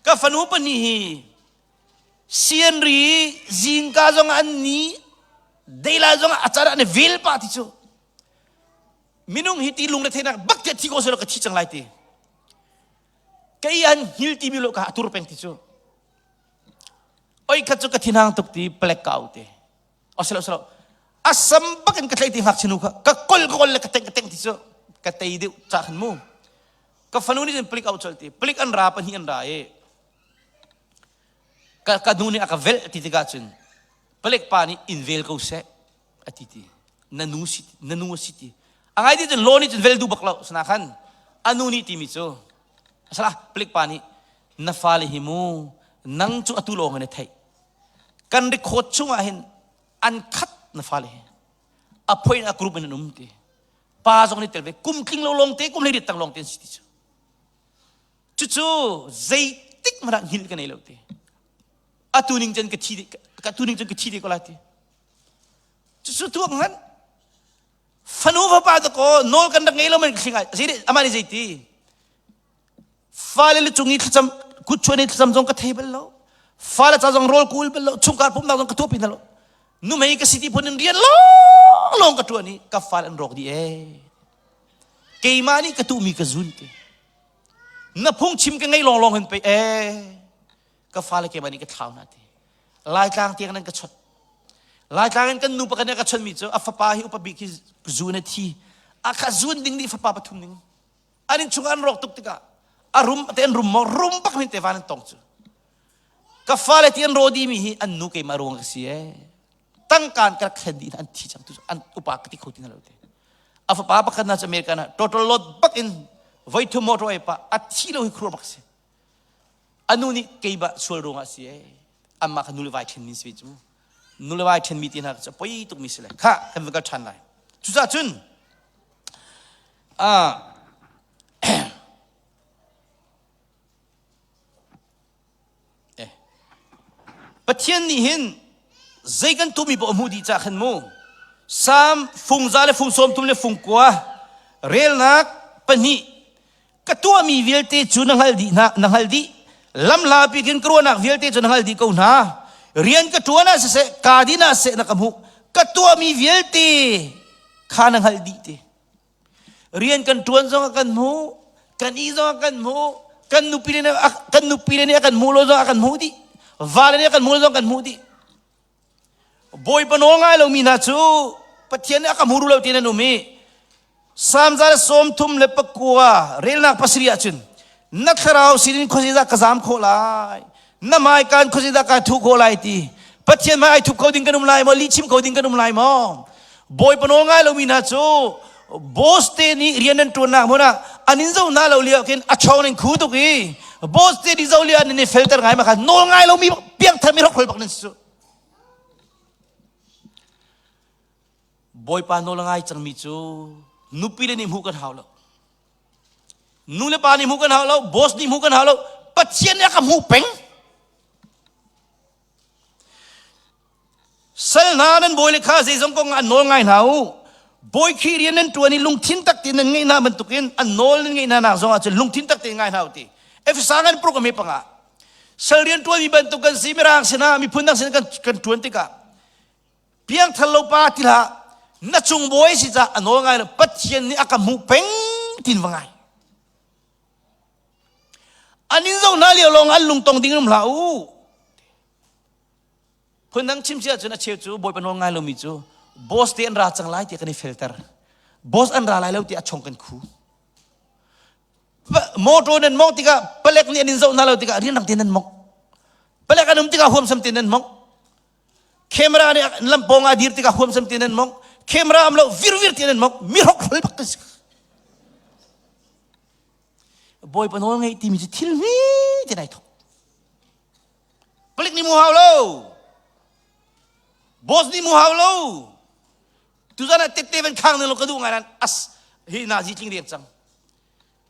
Ka fanu pahnih hi Sianri zingka zong an ni deilai zong a can an i vel pah ti cu minung hi ti lung le theinak bak te thi ko selo ka thi cang lai ti kei an hngil ti mi lo ka atur peng ti cu oi khat cu ka thinhang tuk ti plek ka au te o selo selo asam bak in ka tlai ti ngakchinu kha ka kol ka kol le ka teng ka teng ti cu ka tei deuh cha khan mu ka fanu nih cun plik au chol ti plik an ra pahnih an ra i Ka, ka nu nih a ka velh ti tikah cun palek pa nih in vel ko seh a ti ti. Na nu si na nu a si ti. A ngai ti cun law nih cun vel duh bak lo. Sana khan a nu nih timi cu salah palek pa nih na fale hi mu nang cu atu lawng in na theih. Kan record chungah hin an khat na fale hi. A phoi in a group in an um ti. Pa zong nih tel ve kum tling lo lawng te kum hlei tang lawng te an si ti cu. Cucu zeitik hmanh ah hngilh ka nei lo ti. Atu ning cun ka thi ka tu ning cun ka thi te ko lai ti. Cucu tuak ngan fanu fapa ta ko nawl kan rak ngei lo man ka thling ai zei amah nih zeiti fale le cung i thlacam kut chuan i thlacam zong ka thei bal lo fale ca zong rawl kul bal lo chungkhar pumnak zong ka tuah pi hna lo numei ka si ti phun in rian lawng lawng ka tuan i ka fale an rawk dih ee keimah nih ka tuhmi ka zun ti Na phungchim ka ngei lawnglawng hin pei ee ka fale keimah nih ka thlau hna ti. Laitlang tiang nan ka chawt. Laitlang in kan nu pakhat nih a ka chawtmi cu a fapa hi upa bik hi zun a thi. A kha zun ding nih fapa pathum ding. An inn chungah an rawk tuk tikah a rum te an rum maw rum bak hin te van an tong cu. Ka fale ti an rawh dimi hi an nu keimah ruang ka si ee. Tangkaan ka rak thlen dih an thi cang tu an upa ka ti kho ti hna lo te a fapa pakhat na cu American ah total load bak in voi thum motor ai pa a thi lo hi khur bak si anu nih keimah sual ruangah si e amma kha nule vai then mi si cu nule vai then mi ti hna cu poi tuk mi si le kha kan va kal than lai cucaah cun ah. Pathian nih hin zei kan tuahmi paoh a hmuh dih cah khan mu. Salm fung za le fung 30 le fung kua relnak pahnih ka tuahmi vialte cu na hngalh dih hna na hngalh dih lamhla pikin ka ruahnak vialte cu na hngalh dih ko hna rian ka ṭuan ah siseh kaa din ah seh na ka hmuh ka tuahmi vialte kha na hngalh dih te Rian kan ṭuan zong ah kan hmuh, kan ih zong ah kan hmuh, kan nupi le nih kan nupi le nih a kan hmuh lo zong ah kan hmuh dih. Vale nih a kan hmuh lo zong kan hmuh dih. Bawipa nawl ngai lomi hna cu Pathian nih a ka hmu duh lo ti nan um i Salm 139 relnak pasarih ahcun na thlarau sinin khuazeidah ka zam khawh lai na hmaikaan khuazeidah kaa thuh khawh lai ti Pathian hmai ai thup kho ding kan um lai maw lihchim kho ding kan um lai maw Bawipa nawl ngai lomi hna cu boss te nih rian nan ṭuannak hmun ah an in zoh hna lo lio khin a chawng in khu tuk i boss te nih zoh lio an in felter ngai ma kha nawl ngai lomi piangthar mi hrokhrol bak nan si cu Bawipa nawl a ngai cangmi cu nupi le nih hmuh kan hau lo. Nu le pa nih hmuh kan hau lo, boss nih hmuh kan hau lo, Pathian nih a ka hmuh peng. Sal hna nan bawi le kha zeizong kong ah an nawl ngai hna u. Bawi khi rian nan ṭuan i lungthin tak tein nan ngeih hna bantukin an nawl nan ngeih hna nak zong ah cun lungthin tak tein ngai hna u ti. Efesa ngan program hi panga. Sal rian ṭuanmi bantuk kan si mirang sinah miphun dang sinah kan kan ṭuan tikah Piangthar lo pa ti hlah na cung bawi si ca a nawl ngai lo Pathian nih a ka hmuh peng tin va ngai. An in zoh hna lio lawng an lungtong ding um hlah u. Phundang chim si ahcun a cheu cu Bawipa nawl ngai lomi cu boss te an ra cang lai tiah kan i felter. Boss an ra lai lo tiah a chong kan khu. Motor nan mong tikah palek nih an in zoh hna lo tikah rianrang te nan mong. Palek an um tikah huamsam te nan mong. Camera nih lampawng ah dir tikah huamsam te nan mong. Camera am lo virvir te nan mong. Mi hrokhrol bak kan si. Bawipa nawl ngeih timi cu thil hme te nai thok. Palik nih mu hau lo. Boss nih mu hau lo. Tuzan ah tette van khang ning lo ka duh ngai nan as hi nazi tling riang cang.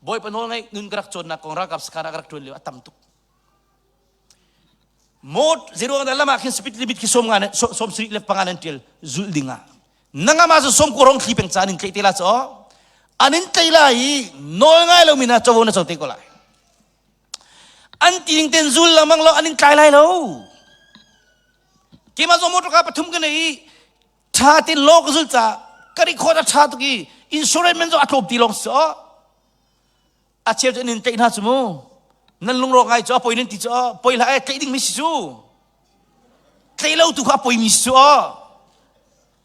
Bawipa nawl ngeih nun ka rak cawnnak kong ralkap sakhan ah ka rak ṭuan lio a tam tuk. Mot zeruang dah lam ah khin speed limit khi som nga som sri le panga nan tial zulh ding ah nanga ma som ko rong thli peng caan in tlei te la cho an in tlei la i nawl ngai lo mi na chovo na cho te ko lai an ti ning ten zul lengmang lo an in tlai lai lo keimah zong motor ka pathum ka nei i tha tin lo ka zul ca ka record a tha tuk i insurance man zong a tlawm ti lawng si a cheu cu an in tlaih hna cu mu nan lungrawk ngai cu a poi nan ti cu poi hlah e tlaih ding mi si cu tlaih lo tu kha a poi mi si cu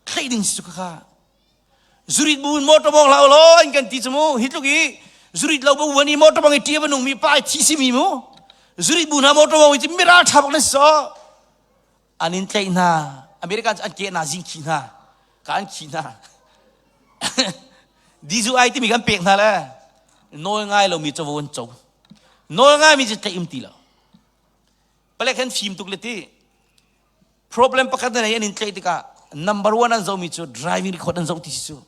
tlaih ding si cu kha zurit bu in motor mong hlah law an kan ti cu mu hi tluk i zurit lo bu wani motor bang i ṭia banung mi pa thi si mi mu zurit bu hna motor mong i miral ṭha bak nan si an in tlaih hna American cu an ke hna zing khi hna ka an khi hna dizu ai timi kan pek hna le nawl ngai lomi covo an co nawl ngai mi cu tlaih um ti lo palek han fim tuk le ti problem pakhat na nei an in tlaih tikah number one an zomi cu driving record an zoh ti si cu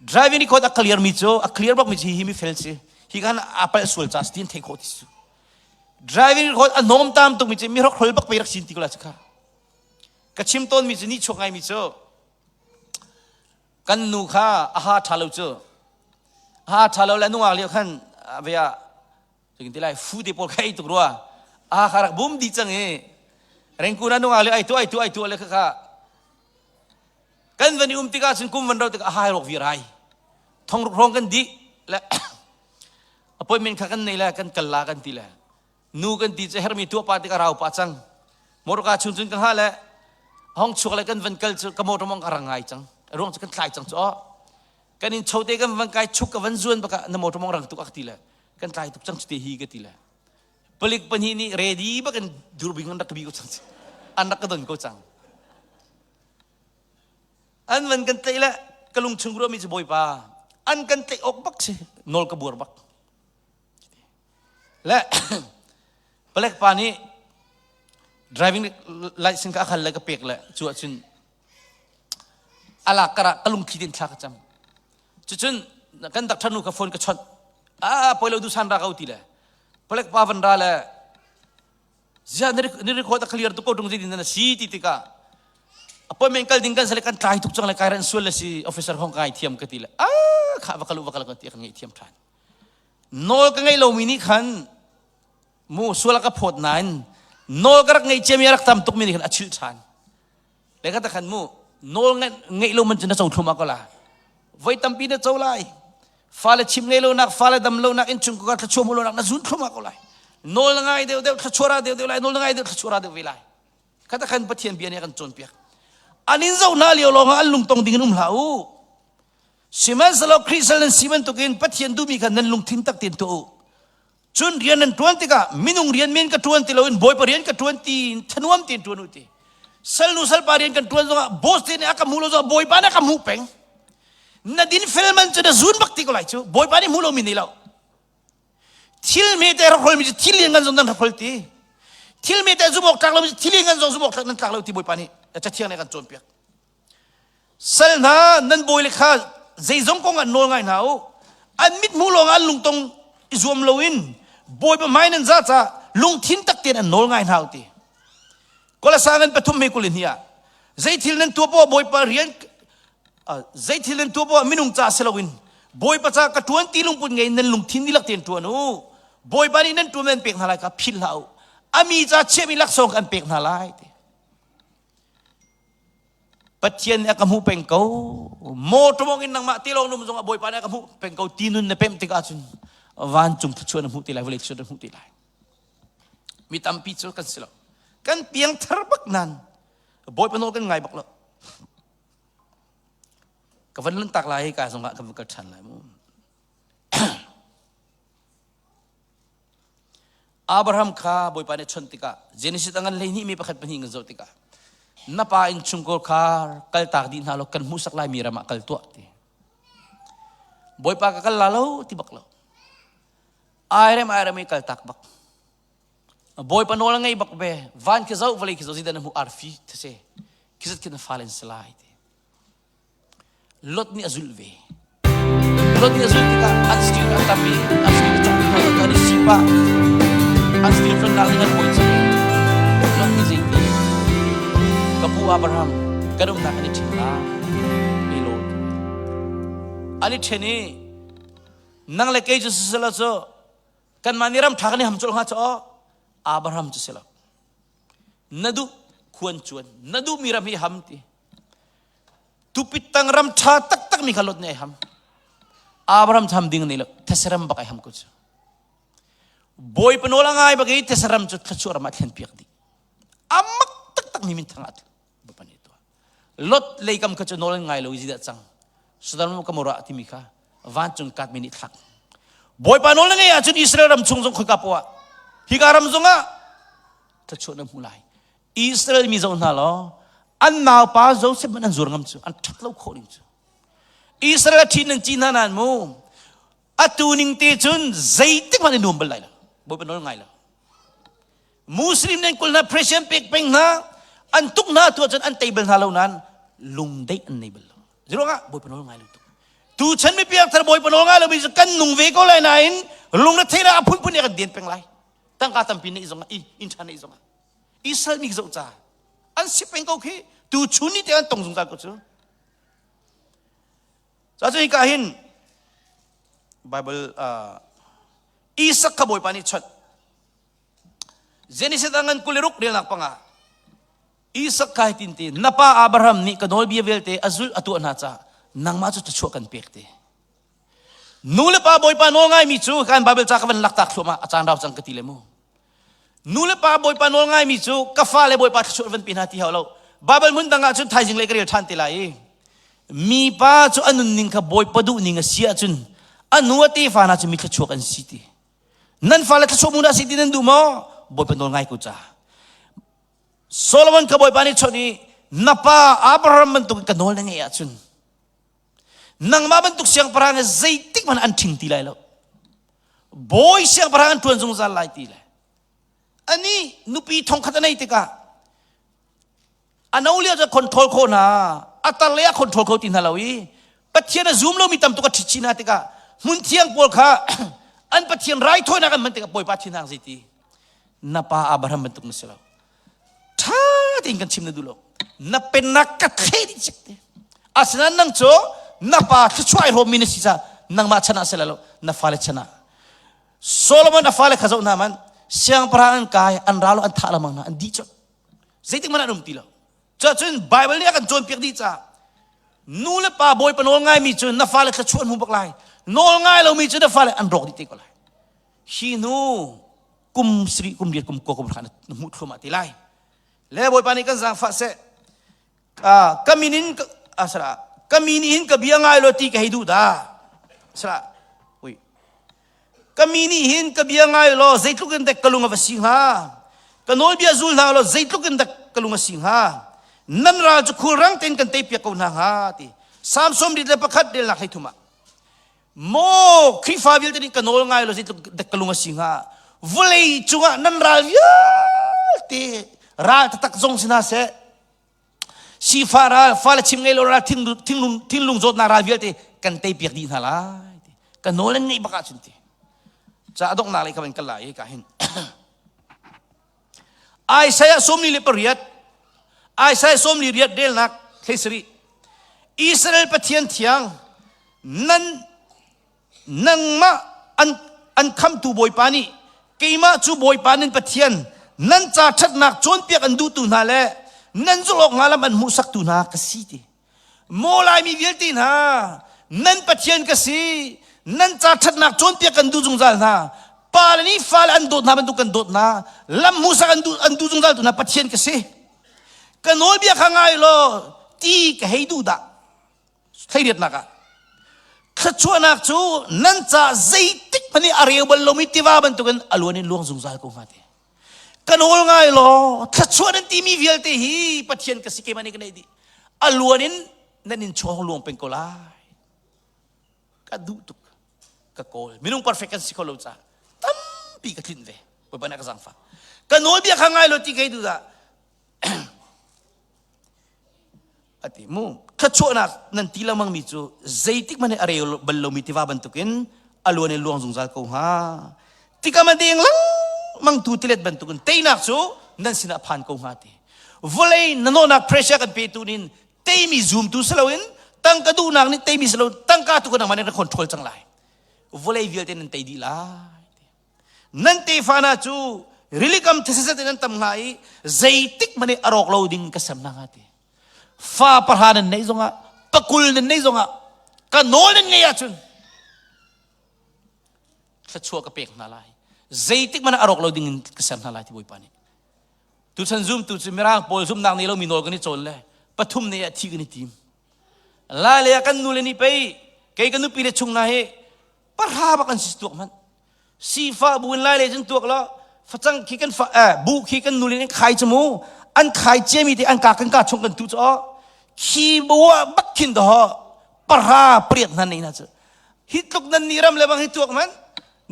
driving record a clear mi cu a clear bak mi cu hi mi fel si hi kan a palh sual ca si tin thei khawh ti si cu Driving record a hnawm tam tukmi cu mi hrokhrol bak pei rak sin ti ko la cu kha. Ka chim tawnmi cu nih chuak ngaimi cu kan nu kha a ha ṭha lo cu a ha ṭha lo le nungak lio khan vea cukin ti lai fu te pawl kha ei tuk rua a ha kha rak bum dih cang i rengkun ah nungak lio ai tu ai tu ai tu le kha kha kan van i um tikah cun kum van ro tikah a hai rawk vir ai thong ruk hrawng kan dih le appointment kha kan nei le kan kal la kan ti le nu kan ti cu hermi tuah pa tikah rau pa cang motorka chung cun ka ha le hong chuak le kan van kal cu ka motor mong ka rang ngai cang ruang cu kan tlai cang cu oh kan in chote kan van kai chuk ka van zuan baka na motor mong rang tuk ak ti le kan tlai tuk cang cu te hi ka ti le palik pahnih nih ready bakin durbing an rak ka bi ko cang an rak ka don ko cang An van kan tlaih le ka lungchung ruahmi cu Bawipa an kan tlaih awk bak si nawl ka buar bak. Le palek pa nih driving license ka a khal le ka pek le cu ahcun alak karah ka lungthli tin thla ka cam. Cucun kan doctor nu ka phone ka chawnh. Ah poi lo dusan ra ko ti le palek pa van ra le. Ziah na record a clear tuk ko tung zeitin na si ti tikah appointment kal ding kan sale kan tlai tuk cang le kai ran sual le si officer hong kai thiam ka ti le ah kha va kalu va kal ka ti kan ngei thiam than nawl ka ngei lomi nih khan mu sual ka phawt nain nawl ka rak ngei ciami rak tam tuk mi nih khan a chilh than le ka ta khan mu nawl ngeih lo man cu na co thlum ko la voi tampi na co lai fale chim ngei lo nak fale dam lo nak innchung ka thluachuah mu lo nak na zun thlum ko lai nawl na ngai deuh deuh thluachuah ra deuh deuh lai nawl na ngai deuh thluachuah ra deuh ve lai khata khan pathian bia nih a kan cawnpiak an in zoh hna lio lawng ah an lungtong ding in um hlah u sihmanhsehlaw Khrih sal nan si bantukin Pathian duhmi kha nan lungthin tak tein tuah u Cun rian nan ṭuan tikah minung rian men ka ṭuan ti loin Bawipa rian ka ṭuan ti in thanuam tein ṭuan u ti. Salnu salpa rian kan ṭuan zongah boss te nih a ka hmu lo zongah Bawipa nih a ka hmuh peng. Na din fel man cu na zun bak ti ko lai cu. Bawipa nih hmu lomi nei lo. Thil me te rak holmi cu thil lian ngan zong nan rak hol ti. Thil me te zum awk tlak lomi cu thil lian ngan zong zum awk tlak nan tlak lo ti Bawipa nih cathiang nih a kan cawnpiak. Sal hna nan bawile kha zeizong kong ah nawl ngai hna u. An mithmuh lawng ah an lungtong i zuam loin Bawipa hmai nan za caah lungthin tak tein an nawl ngai hna u ti. Kolasa ngan pathum he 22 ah zeithil nan tuah poah Bawipa rian zeithil nan tuah poah minung ca si loin Bawipa ca ka ṭuan ti lungput ngei nan lungthin dihlak tein ṭuan u. Bawipa nih nan ṭuan nan pek hna lai kha philh hlah u. A mi ca chiahmi laksawng an pek hna lai ti. Pathian nih a ka hmuh peng ko. Mawṭaw in nangmah te lawng num zongah Bawipa nih a ka hmuh peng ko ti nun na pemh tikah cun vancung thluachuah na hmuh ti lai, vawlei thluachuah na hmuh ti lai. Mi tampi cu kan si lo. Kan piangthar bak nan Bawipa nawl kan ngai bak lo. Ka van lun tak lai ka zongah ka van kal ṭhan lai mu. Abraham kha Bawipa nih chawnh tikah Genesis a ngan 12 mi pakhat pahnih kan zoh tikah na pa innchungkhar kha kaltak dih hna law kan hmuhsak lai mi ram ah kal tuah ti. Bawipa ka kal la lo ti bak lo. Airem airem i kaltak bak. Bawipa nawl a ngei bak ve. Van khi zoh vawlei khi zoh zidan hmu arfi thase. Khizat khi na fale an si lai ti. Lot nih a zulh ve. Lot nih a zulh tikah an stil a tam i an stil a cawk hna lo an i sipah an stil tlonnak ding an bawi cang. Lot nih zeiti ka pu Abraham kan umnak an i ṭhen la elo an i ṭhen i nang le kei cu siselaw cu kanmah nih ram ṭha kan i ham colh hnga cu Abraham cu si lo na duh khuan cuan na duhmi ram hi ham ti Tupit tang ram ṭha taktak mi kha Lot nih ai ham. Abraham tham ding nei lo thesaram bak ai ham ko cu. Bawipa nawl a ngai bak i thesaram cu thluachuah ram ah thlen piak dih. Amak taktak mi minthang ah Bawipa nih tuah. Lot leikam kha cu nawl an ngai lo i zidah cang. Sodom Gomorrah timi kha vancung kat mi nih thlak. Bawipa nawl na ngei ahcun Israel ram chung zong khoika poah hika ram zongah thluachuah na hmu lai. Israel mi zoh hna law an naupa Joseph man an zuar ngam cu an ṭhat lo khawh ning cu Israel a ṭhi nan ci hna nan mu atu ning te cun zeitik hmanh i nuam bal lai lo Bawipa nawl ngai lo Muslim nan kul hna president pek peng hna an tuk hna tu cun an tei bal hna lo nan lungdeih an nei bal lo Ziruangah Bawipa nawl ngai lo tuk tu chan mi piangthar Bawipa nawl ngai lo mi cu kan nung ve ko lai nain lung na theih a phunphun kan den peng lai tangka tampi neih zongah i inn ṭha neih zongah Israel mi zoh ca an si peng ko khi tu chun ni te an tong zungzal ko cu ca cu hika hin Bible uh, Isak kha Bawipa nih chawnh Genesis a ngan 26 relnak panga Isak kai tin te na pa Abraham nih ka nawlbia vialte a zulh a tuah hna ca nangmah cu thluachuah kan pek te Nu le pa Bawipa nawl ngaimi cu kan Bible ca ka van laktak thluahmah a caan rau cang ka ti le mu. Nu le pa Bawipa nawl ngaimi cu ka fale Bawipa thluachuah van pe hna ti hau lo. Bible hmun dang ah cun thaizing le ka rel ṭhan te lai i mi pa cu a nunning kha Bawipa duhning a si ahcun a nu a tefa hna cu mi thluachuak an si ti. Nan fale thluachuah mu dah si ti nan duh maw? Bawipa nawl ngai ko ca. Solomon kha Bawipa nih chawnh i na pa Abraham bantuk ka nawl na ngeih ahcun Nangmah bantuk siangpahrang hi zeitik hmanh an ṭhing ti lai lo. Bawi siangpahrang an ṭuan zungzal lai ti le. Ani nupi thongkhat a nei tikah a no lio cu control khawh hna a tar lei ah control kho ti hna lo i Pathian a zum lomi tam tuk a ṭhit hna tikah hmun thiang pawl kha an Pathian raithawinak an hman tikah Bawipa thinhang zei ti. Na pa Abraham bantuk na si lo. Ṭha tein kan chim na duh lo. Na pennak ka thleh dih cik te. Asinain nang cu na pa thluachuah ai hrawmmi na si caah nangmah chan ah si lai lo, na fale chan ah. Solomon a fale kha zoh hna man, siangpahrang an kai, an ral an thah lengmang hna, an dih colh. Zeitik hmanh an um ti lo. Cuahcun Bible nih a kan cawnpiak dih caah nu le pa bawipa nawl ngaimi cu na fale thluachuah an hmu bak lai. Nawl ngai lomi cu na fale an rawk dih te ko lai. Hi hnu kum sarih kum riat kum kua kum hra na hmuh thluahmah te lai. Le bawipa nih kan zaangfah seh. Ka min in asara ka min in ka bia ngai lo ti ka hei duh dah. Sara ui Ka mi nih hin ka bia ngai law zeitluk in dek ka lung a va si hnga? Ka nawlbia zul hna law zeitluk in dek ka lung a si hnga? Nan ral cu khulrang tein kan teipiak ko hna hnga ti. Salm 31 relnak 13 ah. Maw Khrihfa vialte nih ka nawl ngai law zeitluk dek ka lung a si hnga? Vawlei cungah nan ral vialte ral taktak zong si hna seh Sifah ral, fale chim ngei lo ral, thinlung, thinlung zawtnak ral vialte kan teipiak dih hna lai. Ka nawl an ngeih bak ahcun ti. Ca a donghnak lei kha van kal lai ka hin. Isaiah 48, Isaiah 48 relnak thlei sarih. Israel Pathian thiang nan nangmah an, an khamtu Bawipa nih keimah cu Bawipa nan Pathian nan ca ṭhatnak cawnpiak an duhtu hna le nan zulh awk hnga lam an hmuhsaktu hna ka si ti. Maw Laimi vialte hna nan Pathian ka si nan ca ṭhatnak cawnpiak kan duh zungzal hna pa le nih fale an dawt hna bantuk kan dawt hna lam hmuhsak an duh an duh zungzal tu hna Pathian ka si ka nawlbia kha ngai law ti ka hei duh dah Thleiriatnak ah thluachuahnak cu nan ca zeitik hmanh i a reu bal lomi tiva bantukin a luan in luang zungzal ko hnga ti. Ka nawl ngai law thluachuah nan timi vialte hi Pathian ka si keimah nih ka neih dih. A luan in nan in chawng luang peng ko lai. Ka duh tuk. Ka kawl. Minung perfect kan si kho lo caah tampi ka tlinh ve. Bawipa nih a ka zaangfah. Ka nawlbia kha ngai law ti kai duh dah. Ati mu thluachuahnak nan ti lengmang mi cu zeitik hmanh a rel bal lomi tiva bantukin a luan in luang zungzal ko hnga. Tikam a deng lengmang tu tilet bantukin teinak cu nan sinah phan ko hnga ti. Vawlei na nawhnak pressure kan petu nin teimi zumtu si loin tangka duhnak nih teimi si lo tangka tu ka nangmah nih na control cang lai. Vawlei vialte nan tei dih lai. Nan tefa hna cu rilikam thesazat in an tam hnga i zeitik hmanh i a rawk lo ding ka ser hna hnga ti. Fa pahra nan neih zongah pakul nan neih zongah ka nawl nan ngeih ahcun thluachuah ka pek hna lai. Zeitik hmanh ah a rawk lo ding in ka ser hna lai ti Bawipa nih. Tuchan zumtu cu Mirang pawl zumhnak nei lomi nawl kan i cawn le pathum ne ah thi kan i tim. Lai lei ah kan nule nih pei kei ka nupi le chung hna hi pahra bak an si tuak hmanh. Sifah bu in lai lei cun tuak law facang khi kan fa eh, bu khi kan nulin an khai cu mu an khai ciami te an ka kan ka chung kan tu cu khi bu ah bak khin do pahra pariat hna nei na cu hi tluk nan ni ram le bang hi tuak man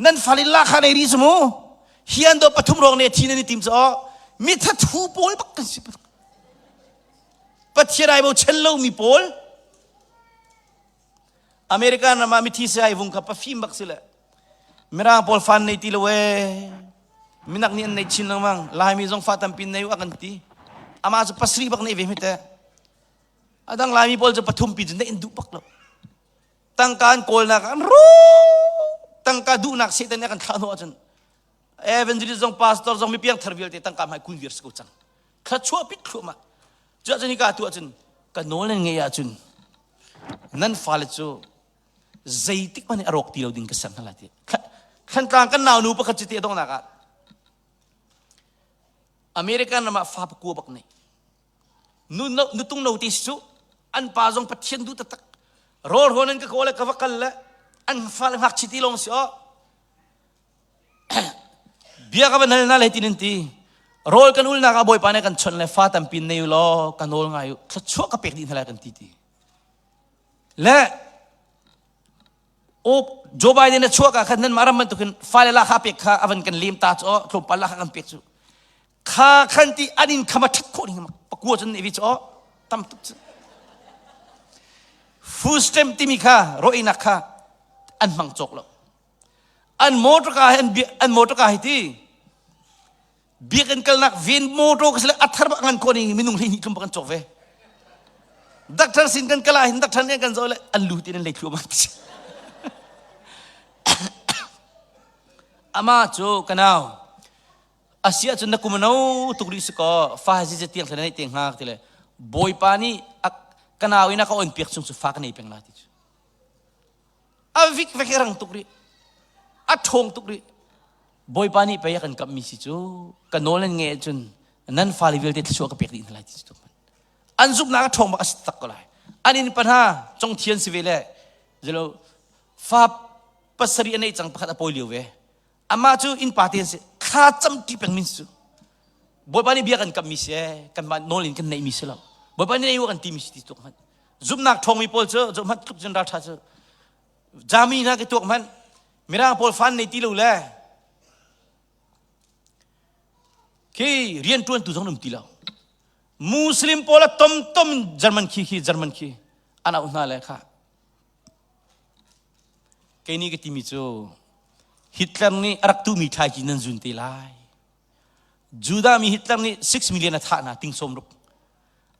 nan falin la kha nei ri cu mu hi an do pathum rong ne thi nan i tim cu mi thathu pawl bak kan si Pathian ai bo chen lo mi pawl American ram ah mithi sai vung kha pafim bak si le Mirang pawl fan nei ti lo ee minak nih an nei chin lengmang Laimi zong fa tampi nei u a kan ti amah cu pasarih bak nei ve hme te adang Laimi pawl cu pathum pi cu neih an duh bak lo tangka an kawlnak an ru tangka duhnak Satan nih a kan thlah hnawh ahcun evangelist zong pastor zong mi piangthar vialte tangka hmai kun viar si ko cang thluachuah pit thluahmah cuahcun hika tu ahcun ka nawl nan ngeih ahcun nan fale cu zeitik hmanh a rawk ti lo ding ka ser hna lai ti Thlantlang kan nau nu pakhat cu ti a donghnak ah American ram ah fa pakua bak nei nu nutung no te si cu an pa zong Pathian duh taktak rawl rawn an ka kawl le ka va kal le an fale ngakchi ti lawng si aw Bia ka van hal hna le hitin an ti. Rawl kan ulnak ah Bawipa nih kan chawnh le fa tampi nei u law ka nawl ngai u. Thluachuah ka pek dih hna lai kan ti ti. Le o Joe Biden a chuak ah khan nan mah ram bantukin fale la kha pek kha avan kan lem ta cu tlawmpal la kha kan pek cu. Kha khan ti an in khama ṭhat khawh ding pakua cun ne vi cu tam tuk cu. Food stamp timi kha rawh kha an hmang cawk lo. An motor ka hi an motor ka hi ti. Biakinn kalnak ven motor ka sile a thar bak ngan ko ning minung 12 tlum kan cawk ve. Doctor sin kan kala hin doctor nih kan zoh le an lu tin an lei thluahmah ti. Ama cu kanau asia cun na kum no tuk rih si ko fa zi zi tiang thlen nei te hnga ti le bawipa nih kanau in a ka on piak chung cu fa ka nei peng la ti cu a vik vek rang tuk rih a ṭhawng tuk rih Bawipa nih pei a kan kamhmi si cu ka nawl nan ngeih ahcun nan fale vialte thluachuah ka pek dih hna lai ti cu an zumhnak a ṭhawng bak a si tak ko lai an inn pa hna congthian si ve le zelo fa pasarih a neih cang pakhat a pawi lio ve amah cu innpa te an si thla camṭi peng min si cu Bawipa nih bia kan kamhmi si ee kanmah nawl in kan neihmi si lo Bawipa nih nei u kan timi si ti tuk hmanh zumhnak ṭhawngmi pawl cu zoh hmanh tluk cun ralṭha cu Jami hna ka tuak hmanh Mirang pawl fan nei ti lo le khi rian ṭuantu zong um ti lo Muslim pawl a tom tom in German khi khi German khi an auh hna le kha kei nih ka timi cu Hitler nih a rak tumi thlaici nan zun te lai Judah mi Hitler nih 6 million a thah hna ting sawm ruk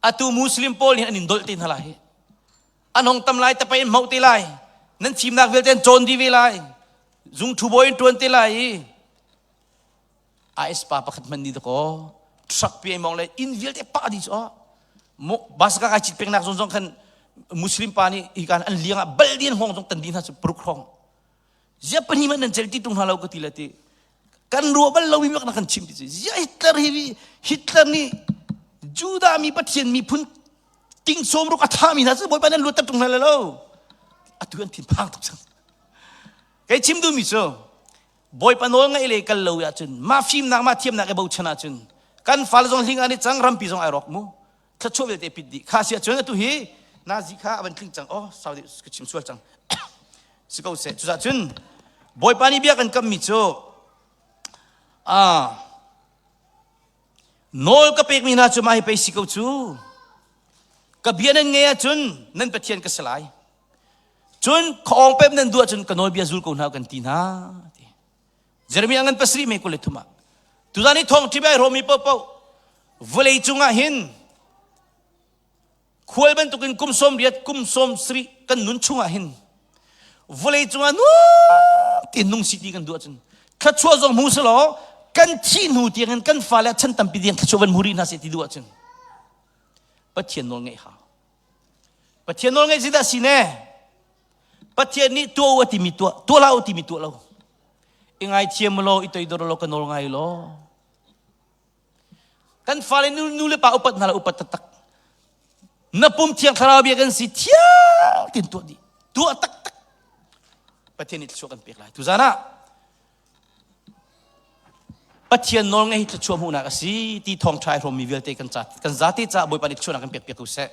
atu Muslim pawl nih an in dolh te hna lai an hong tam lai tapai in hmoh te lai nan fimnak vialte an cawn dih ve lai zung thu bawi in ṭuan te lai i IS pa pakhat hmanh nih dakaw truck pi ai mong le inn vialte pah dih cu bus ka kai cit pengnak zong zong khan Muslim pa nih hi kan an liang ah bal dien hong zong tan dih hna cu paruk hrawng zia pahnih man nan cel ti tung hna lo ka ti le ti kan ruah bal lo mi bak na kan chim ti cu zia Hitler hi Hitler nih Judah mi Pathian miphun ting sawm ruk a thami hna cu Bawipa nan luat tung hna lo atu an thin phang tuk cang kei chim duhmi cu Bawipa nawl ngaih le kal lo ahcun mah fimnak mah thiamnak i bochan ahcun kan fale zong hling an i cang rampi zong ai rawk mu thluachuah vialte pit dih kha si ahcun atu hi nazi kha a van tling cang oh saudi ka chim sual cang si ko seh cucah cun Bawipa nih bia kan kammi cu ah Nawl ka pekmi hna cu mah hi pei si ko cu. Ka bia nan ngei ahcun nan Pathian ka si lai. Cun khuaawng pem nan duh ahcun ka nawlbia zul ko hna kan ti hna. Ti. Jeremiah ngan pasarih me 23 ah. Tuzan i thawng ṭi ai romi paohpaoh vawlei cungah hin Khual bantukin kum 80 kum 70 kan nun chungah hin vawlei cungah nuam tein nung si ti kan duh ahcun thluachuah zong hmu selaw kan thih hnu tiangin kan fale chan tampi tiang thluachuah van hmu rih hna seh ti duh ahcun Pathian nawl ngeih hau. Pathian nawl ngeih zeidah si ne? Pathian nih tuah u a timi tuah, tuah hlah u timi tuah lo. I ngaithiam law, i toidor law, ka nawl ngai law. Kan fale nu, nu le pa upat hna la upat taktak. Na pum thiang thlarau bia kan si thiang tin tuah dih. Tuah taktak. Pathian nih thluachuah kan pek lai. Tuzan ah Pathian nawl ngai hi thluachuah hmuhnak a si ti thawngṭha ai hrawmmi vialte kan ca kan zate caah Bawipa nih thluachuahnak kan pek piak ko seh.